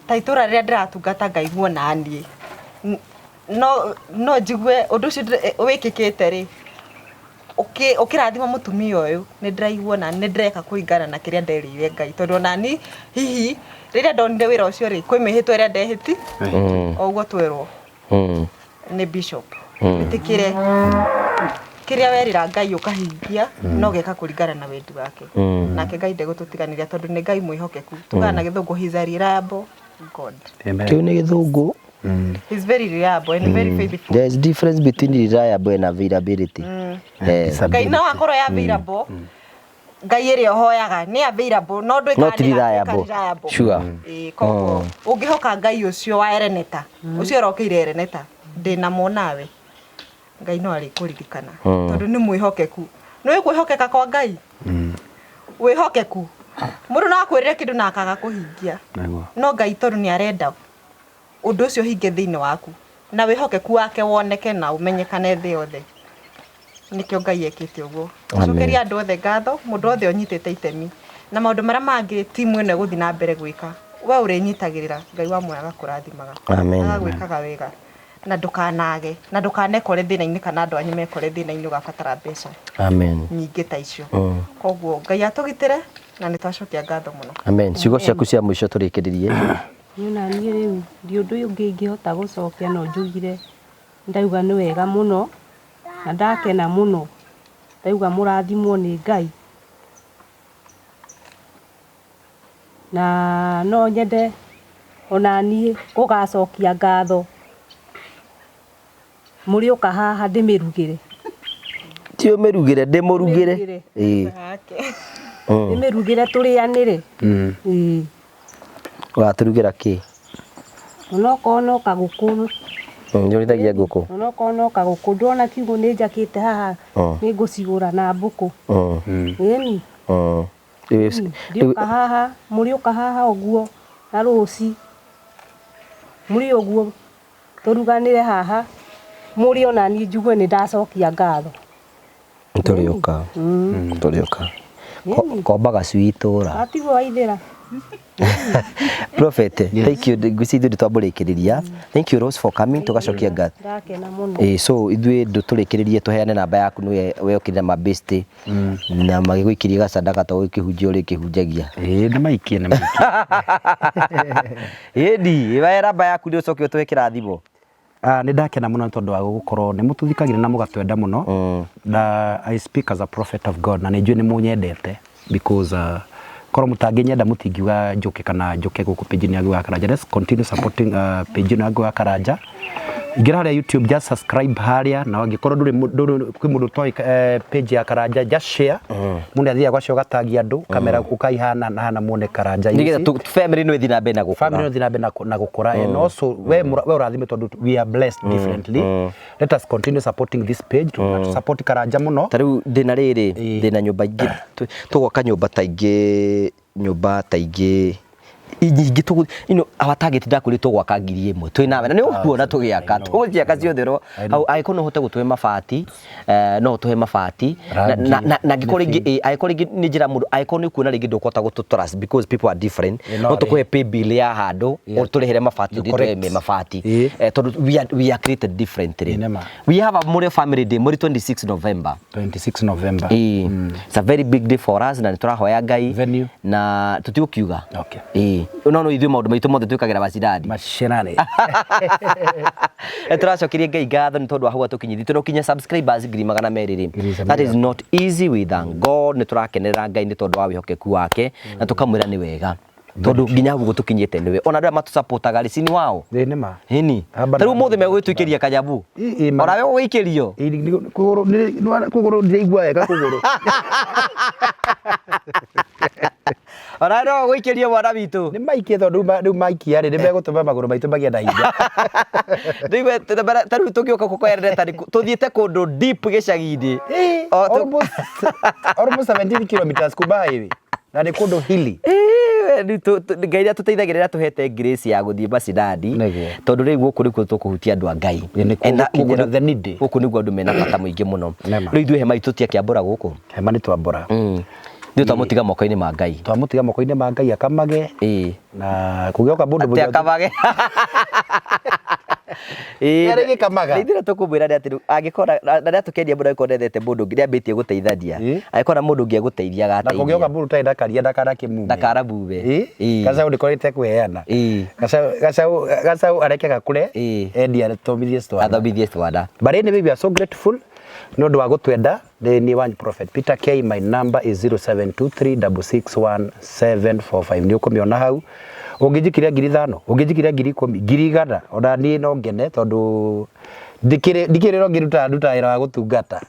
ta itũra rĩrĩa ndĩratungata ngaiguo na niĩ No no njigue ũndũ ũcio wĩkĩkĩte rĩ, ũkĩrathima mũtumia ũyũ, nĩ ndĩraigua na nĩ ndĩreka kũringana na kĩrĩa nderĩire Ngai, tondũ onani hihi rĩrĩa ndonire wĩra ũcio rĩ, kwĩ mĩhĩtwa ĩrĩa ndehĩti o ũguo twerwo nĩ bishop, wĩtĩkĩre kĩrĩa werĩra Ngai ũkahingia no geka kũringana na wendi wake. Nake Ngai ndegũtũtiganĩria tondũ nĩ Ngai mwĩhokeku. Tugaga na gĩthũngũ, he is a reliable God. Amen. Kĩu nĩ gĩthũngũ. He's very reliable and very faithful. There is difference between reliable and availability. Ngai no akorwo ya available, Ngai ĩrĩa ũhoyaga nĩ available, no ndũĩkaga Not nĩ ĩgatuĩka reliable. reliable. Sure. Ĩĩ, koguo ũngĩhoka Ngai ũcio wa Ereneta, ũcio ũrokĩire Ereneta, ndĩnamo nawe, Ngai no arĩkũririkana tondũ nĩ mwĩhokeku. Nĩ kwĩhokeka kwa Ngai, wĩhokeku, mũndũ no akwĩrĩre kĩndũ na akaga kũhingia, Nĩguo. no Ngai tondũ nĩ arenda ũndũ ũcio ũhinge thĩinĩ waku na wĩhokeku wake woneke na ũmenyekane thĩ yothe, nĩkĩo Ngai ekĩte ũguo. Cokeria andũ othe ngatho, mũndũ wothe ũnyitĩte itemi na maũndũ marĩa mangĩ timu ĩno ĩgũthiĩ na mbere gwĩka, we ũrĩnyitagĩrĩra, Ngai wa muoyo agakũrathimaga, Amen. agagwĩkaga wega, na ndũkanage na ndũkanekore thĩna-inĩ kana andũ anyu mekore thĩna-inĩ ũgabatara mbeca Amen. nyingĩ ta icio. Koguo Ngai atũgitĩre na nĩ twacokia ngatho mũno. Amen. Ciugo ciaku cia mũico tũrĩkĩrĩrie. Niĩ ona niĩ rĩu ndi ũndũ ũngĩ ingĩhota gũcokia, no njugire ndauga nĩ wega mũno na ndakena mũno, ndauga mũrathimwo nĩ Ngai, na no nyende ona niĩ gũgacokia ngatho mũrĩũka haha ndĩmĩrugĩre. Ti ũmĩrugĩre, ndĩmũrugĩre. Ndĩmĩrugĩre. Ĩĩ. Ndĩmĩrugĩre tũrĩanĩre. Ĩĩ. Ũgatũrugĩra kĩ? Onokorwo no kagũkũ. Nĩ ũrĩithagia ngũkũ? Onokorwo no kagũkũ, ndona kiugũ nĩ njakĩte haha, nĩ ngũcigũra na mbũkũ. Ĩni. Ndiũka haha, mũrĩũka haha ũguo na rũci mũrĩ ũguo tũruganĩre haha, mũrĩ ona niĩ njigue nĩ ndacokia ngatho. Tũrĩũka. Tũrĩũka. Komba gacui itũra. Atigwo waithĩra. Prophet, thank you. Ngwĩciria ithuĩ nĩtwamũrĩkĩrĩria. Thank you, Rose, for coming. Tũgacokia ngatho. Ndakena mũno. Ĩĩ, so ithuĩ ndũtũrĩkĩrĩrie, tũheane namba yaku nĩwe we ũkĩrĩ na mabĩstĩ na magĩgũikĩrie gacandaka to gũkĩhunjia ũrĩa ũkĩhunjagia. Ĩĩ, nĩ maikie, nĩ maikie. Ĩni, we namba yaku nĩ ũcoke ũtũhe kĩrathimo. Nĩ ndakena mũno nĩ tondũ wa gũkorwo nĩ mũtũthikagĩrĩria na mũgatwenda mũno, na I speak as a prophet of God, na nĩ njũĩ nĩ mũnyendete because korwo mũtangĩnyenda mũtingiuga njũke kana njũke gũkũ page-inĩ ya Ngũgĩ wa Karanja. Let's continue supporting page ĩno ya Ngũgĩ wa Karanja. Ingĩra harĩa YouTube, just subscribe harĩa, na angĩkorwo ndũrĩ kwĩ mũndũ ũtoĩ page ya Karanja, just share. Mũndũ athiaga gwacio ũgatangia andũ kamera ũkaihana na hana muone Karanja. Nĩgetha family no ĩthiĩ na mbere na gũkũra. Family no ĩthiĩ na mbere na gũkũra, and also we ũrathime tondũ we are blessed differently. Let us continue supporting this page, to support Karanja mũno. Ta rĩu ndĩna rĩrĩ, ndĩna nyũmba ingĩ, tũgwaka nyũmba ta ingĩ, nyũmba ta ingĩ nyingĩ tũgũ, our target ndakwĩrire tũgwaka 1000 twĩ nawe na nĩ ũkuona tũgĩaka, tũgũciaka ciothe ro hau. Angĩkorwo no ũhote gũtũhe mabati, no ũtũhe mabati na angĩkorwo rĩngĩ, angĩkorwo rĩngĩ nĩ njĩra mũndũ, angĩkorwo nĩ ũkuona rĩngĩ ndũkũhota gũtũ trust because people are different, no tũkũhe pay bill ya handũ ũtũrĩhĩre mabati, ũthiĩ tũhe mabati, tondũ we are created differently. Nĩ ma. We have a Mũrĩo Family Day mweri 26 November. 26 November. Ĩĩ. It's a very big day for us na nĩ tũrahoya Ngai. Venue? Na tũtigũkiuga. Okay. Ĩĩ. No ithuĩ maũndũ maitũ mothe twĩkagĩra macindani. Mashinani. Nĩ tũracokeria Ngai ngatho nĩ tondũ wa hau atũkinyithie, tondũ kinya subscribers 200,000 rĩ, that is not easy. We thank God, nĩ tũrakenerera Ngai nĩ tondũ wa wĩhokeku wake na tũkamwĩra nĩ wega tondũ nginya hau gũtũkinyĩte nĩwe. Ona andũ arĩa matũsupportaga rĩ, si ni wao? Ĩĩ, nĩ ma. Ĩni. Hamba Ta rĩu na ũmũthĩ megũgĩtũikĩria kanyabu. Ĩ, ĩ, Onawe ũgũikĩrio. Ĩ, kũgũrũ kũgũrũ ndiraigua wega kũgũrũ. Onawe no ũgũikĩrio, mwana witũ. Nĩ maikie tondũ rĩu maikia rĩ, nĩ megũtũma magũrũ maitũ magĩe na hinya. Rĩu ta rĩu tũgĩũka kũkoerera tũthiĩte kũndũ deep gĩcagi-inĩ. Almost 17 kilometers kuma highway na nĩ kũndũ hilly. Ĩĩ, rĩu Ngai nĩ atũteithagĩrĩra, tũhete grace ya gũthiĩ macinani Nĩguo. tondũ rĩu gũkũ nĩkuo tũkũhutia andũ a Ngai. Ĩ, nĩkuo And gũkinyĩra gũkũ the needy. Gũkũ nĩguo andũ mena bata mũingĩ mũno. Nĩma. Rĩu ithuĩ hema itũ tiakĩambũra gũkũ. Hema nĩ twambũra. Ithuĩ twamũtiga moko-inĩ ma Ngai. Twamũtiga moko-inĩ ma Ngai akamage na kũgĩoka mũndũ Atĩ akamage. Kĩarĩ gĩkamaga. Ithuĩ tũkũmwĩra nĩ atĩ rĩu angĩkorwo na nĩ atũkenia mũno angĩkorwo ndethete mũndũ ũngĩ nĩambĩtie gũteithania. Angĩkorwo na mũndũ ũngĩ egũteithia Na agateithia. kũngĩoka mũndũ ũtarĩ na karia ndakanakimume. Ndakanamume. Gacaũ ndĩkorĩte kũheana. Gacaũ gacaũ areke gakũre endie athomithie twana. Athomithie twana. But anyway, we are so grateful nĩ ũndũ wa gũtwenda. Nĩ niĩ wanyu Prophet Peter K. My number is 0723661745. Nĩ ũkũmĩona hau. Ũngĩnjikiria 5,000, ũngĩnjikiria 10,000, 100,000, ona niĩ no ngene tondũ ndikĩrĩ ndikĩrĩ no ngĩruta nduta wĩra wa gũtungata.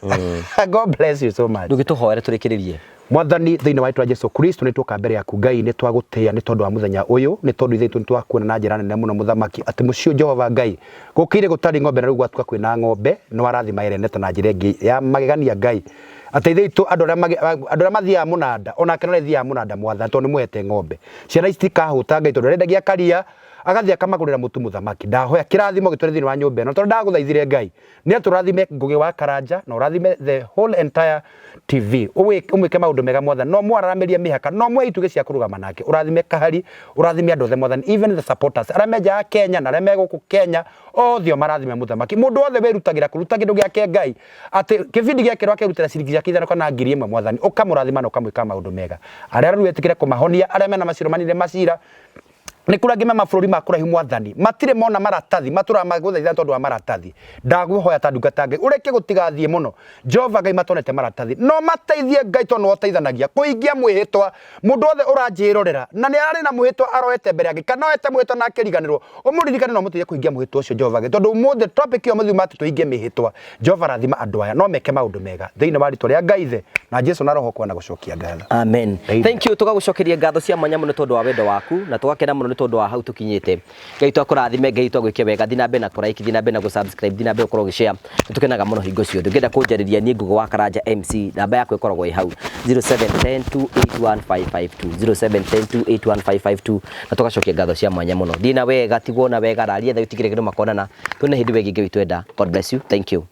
God bless you so much. Ndũgĩtũhoere tũrĩkĩrĩrie. Mwathani thĩinĩ wa rĩtwa Jesu Kristo nĩ tuoka mbere yaku Ngai nĩ twagũtĩĩa nĩ tondũ wa mũthenya ũyũ nĩ tondũ ithe witũ nĩ twakuona na njĩra nene mũno mũthamaki atĩ mũciĩ ũyũ Jehova Ngai gũkĩire gũtarĩ ng'ombe na rĩu gwatuka kwĩna ng'ombe nĩ warathima Ereneta na njĩra ĩngĩ ya magegania Ngai atĩ ithe witũ andũ arĩa andũ arĩa mathiaga mũnanda onake no arĩthiaga mũnanda mwathani tondũ nĩ mũhete ng'ombe ciana ici itikahũta Ngai tondũ arendagia karia agathiĩ akamagũrĩra mũtu mũthamaki ndahoya kĩrathimo gĩtũre thĩinĩ wa nyũmba ĩno tondũ ndagũthaithire Ngai Nĩ atũrathime Ngũgĩ wa Karanja na ũrathime the whole entire TV. Ũmwĩke maũndũ mega Mwathani. No mwararamĩrie mĩhaka, no mũhe itugĩ cia kũrũgama nake. Ũrathime Kahari, ũrathime andũ othe Mwathani, even the supporters. Arĩa me nja ya Kenya na arĩa me gũkũ Kenya, othe ũmarathime Mũthamaki. Mũndũ wothe wĩrutagĩra kũruta kĩndũ gĩake Ngai, atĩ kĩbindi gĩakĩrwo akerutĩra ciringi ciake ithano kana 1,000 Mwathani, ũkamũrathima na ũkamwĩka maũndũ mega. Arĩa arwaru wĩtĩkĩre kũmahonia, arĩa mena macira manine macira, nä kå rä angä me mabũrũri ma kũraihu mwathani matirĩ mona maratathi matũraga magũthaitha tondũ wa maratathi ndagũhoya ta ndungata ngai ũreke gũtigathiĩ mũno jehova ngai matonete maratathi no mateithie ngai tondũ nĩwe ũteithanagia kũhingia mwĩhĩtwa mũndũ wothe ũranjĩrorera na nĩ ararĩ na mwĩhĩtwa aroete mbere ya ngai kana oete mwĩhĩtwa na akĩriganĩrwo ũmũririkane na ũmũteithie kũhingia mwĩhĩtwa ũcio jehova ngai tondũ ũmũthĩ topic ĩyo mũthiuma atĩ tũhingie mĩhĩtwa jehova rathima andũ aya no meke maũndũ mega thĩinĩ wa rĩtwa rĩa ngai ithe na jesu na roho kwana gũcokia ngatho Amen. Amen. Thank you tugagucokeria ngatho cia mwanya muno tondu wa wendo waku na tugakena muno ni tondu wa hau tukinyite. Ngai twakũrathime, Ngai twagwĩke wega, thiĩ na mbere na kũ like, thiĩ na mbere na gũ subscribe, thiĩ na mbere gũkorwo ũgĩ share. Nĩ tũkenaga mũno hingo ciothe. Ũngĩenda kũnjarĩria niĩ Ngũgĩ wa Karanja MC, namba yakwa ĩkoragwo ĩ hau 0710281552 0710281552 na tũgacokia ngatho cia mwanya mũno. Thiĩ na wega, tigwo na wega, raria thayũ, tigĩrĩra kĩndũ makonana. Tuone hĩndĩ ĩyo ĩngĩ Ngai witũ enda. God bless you. Thank you.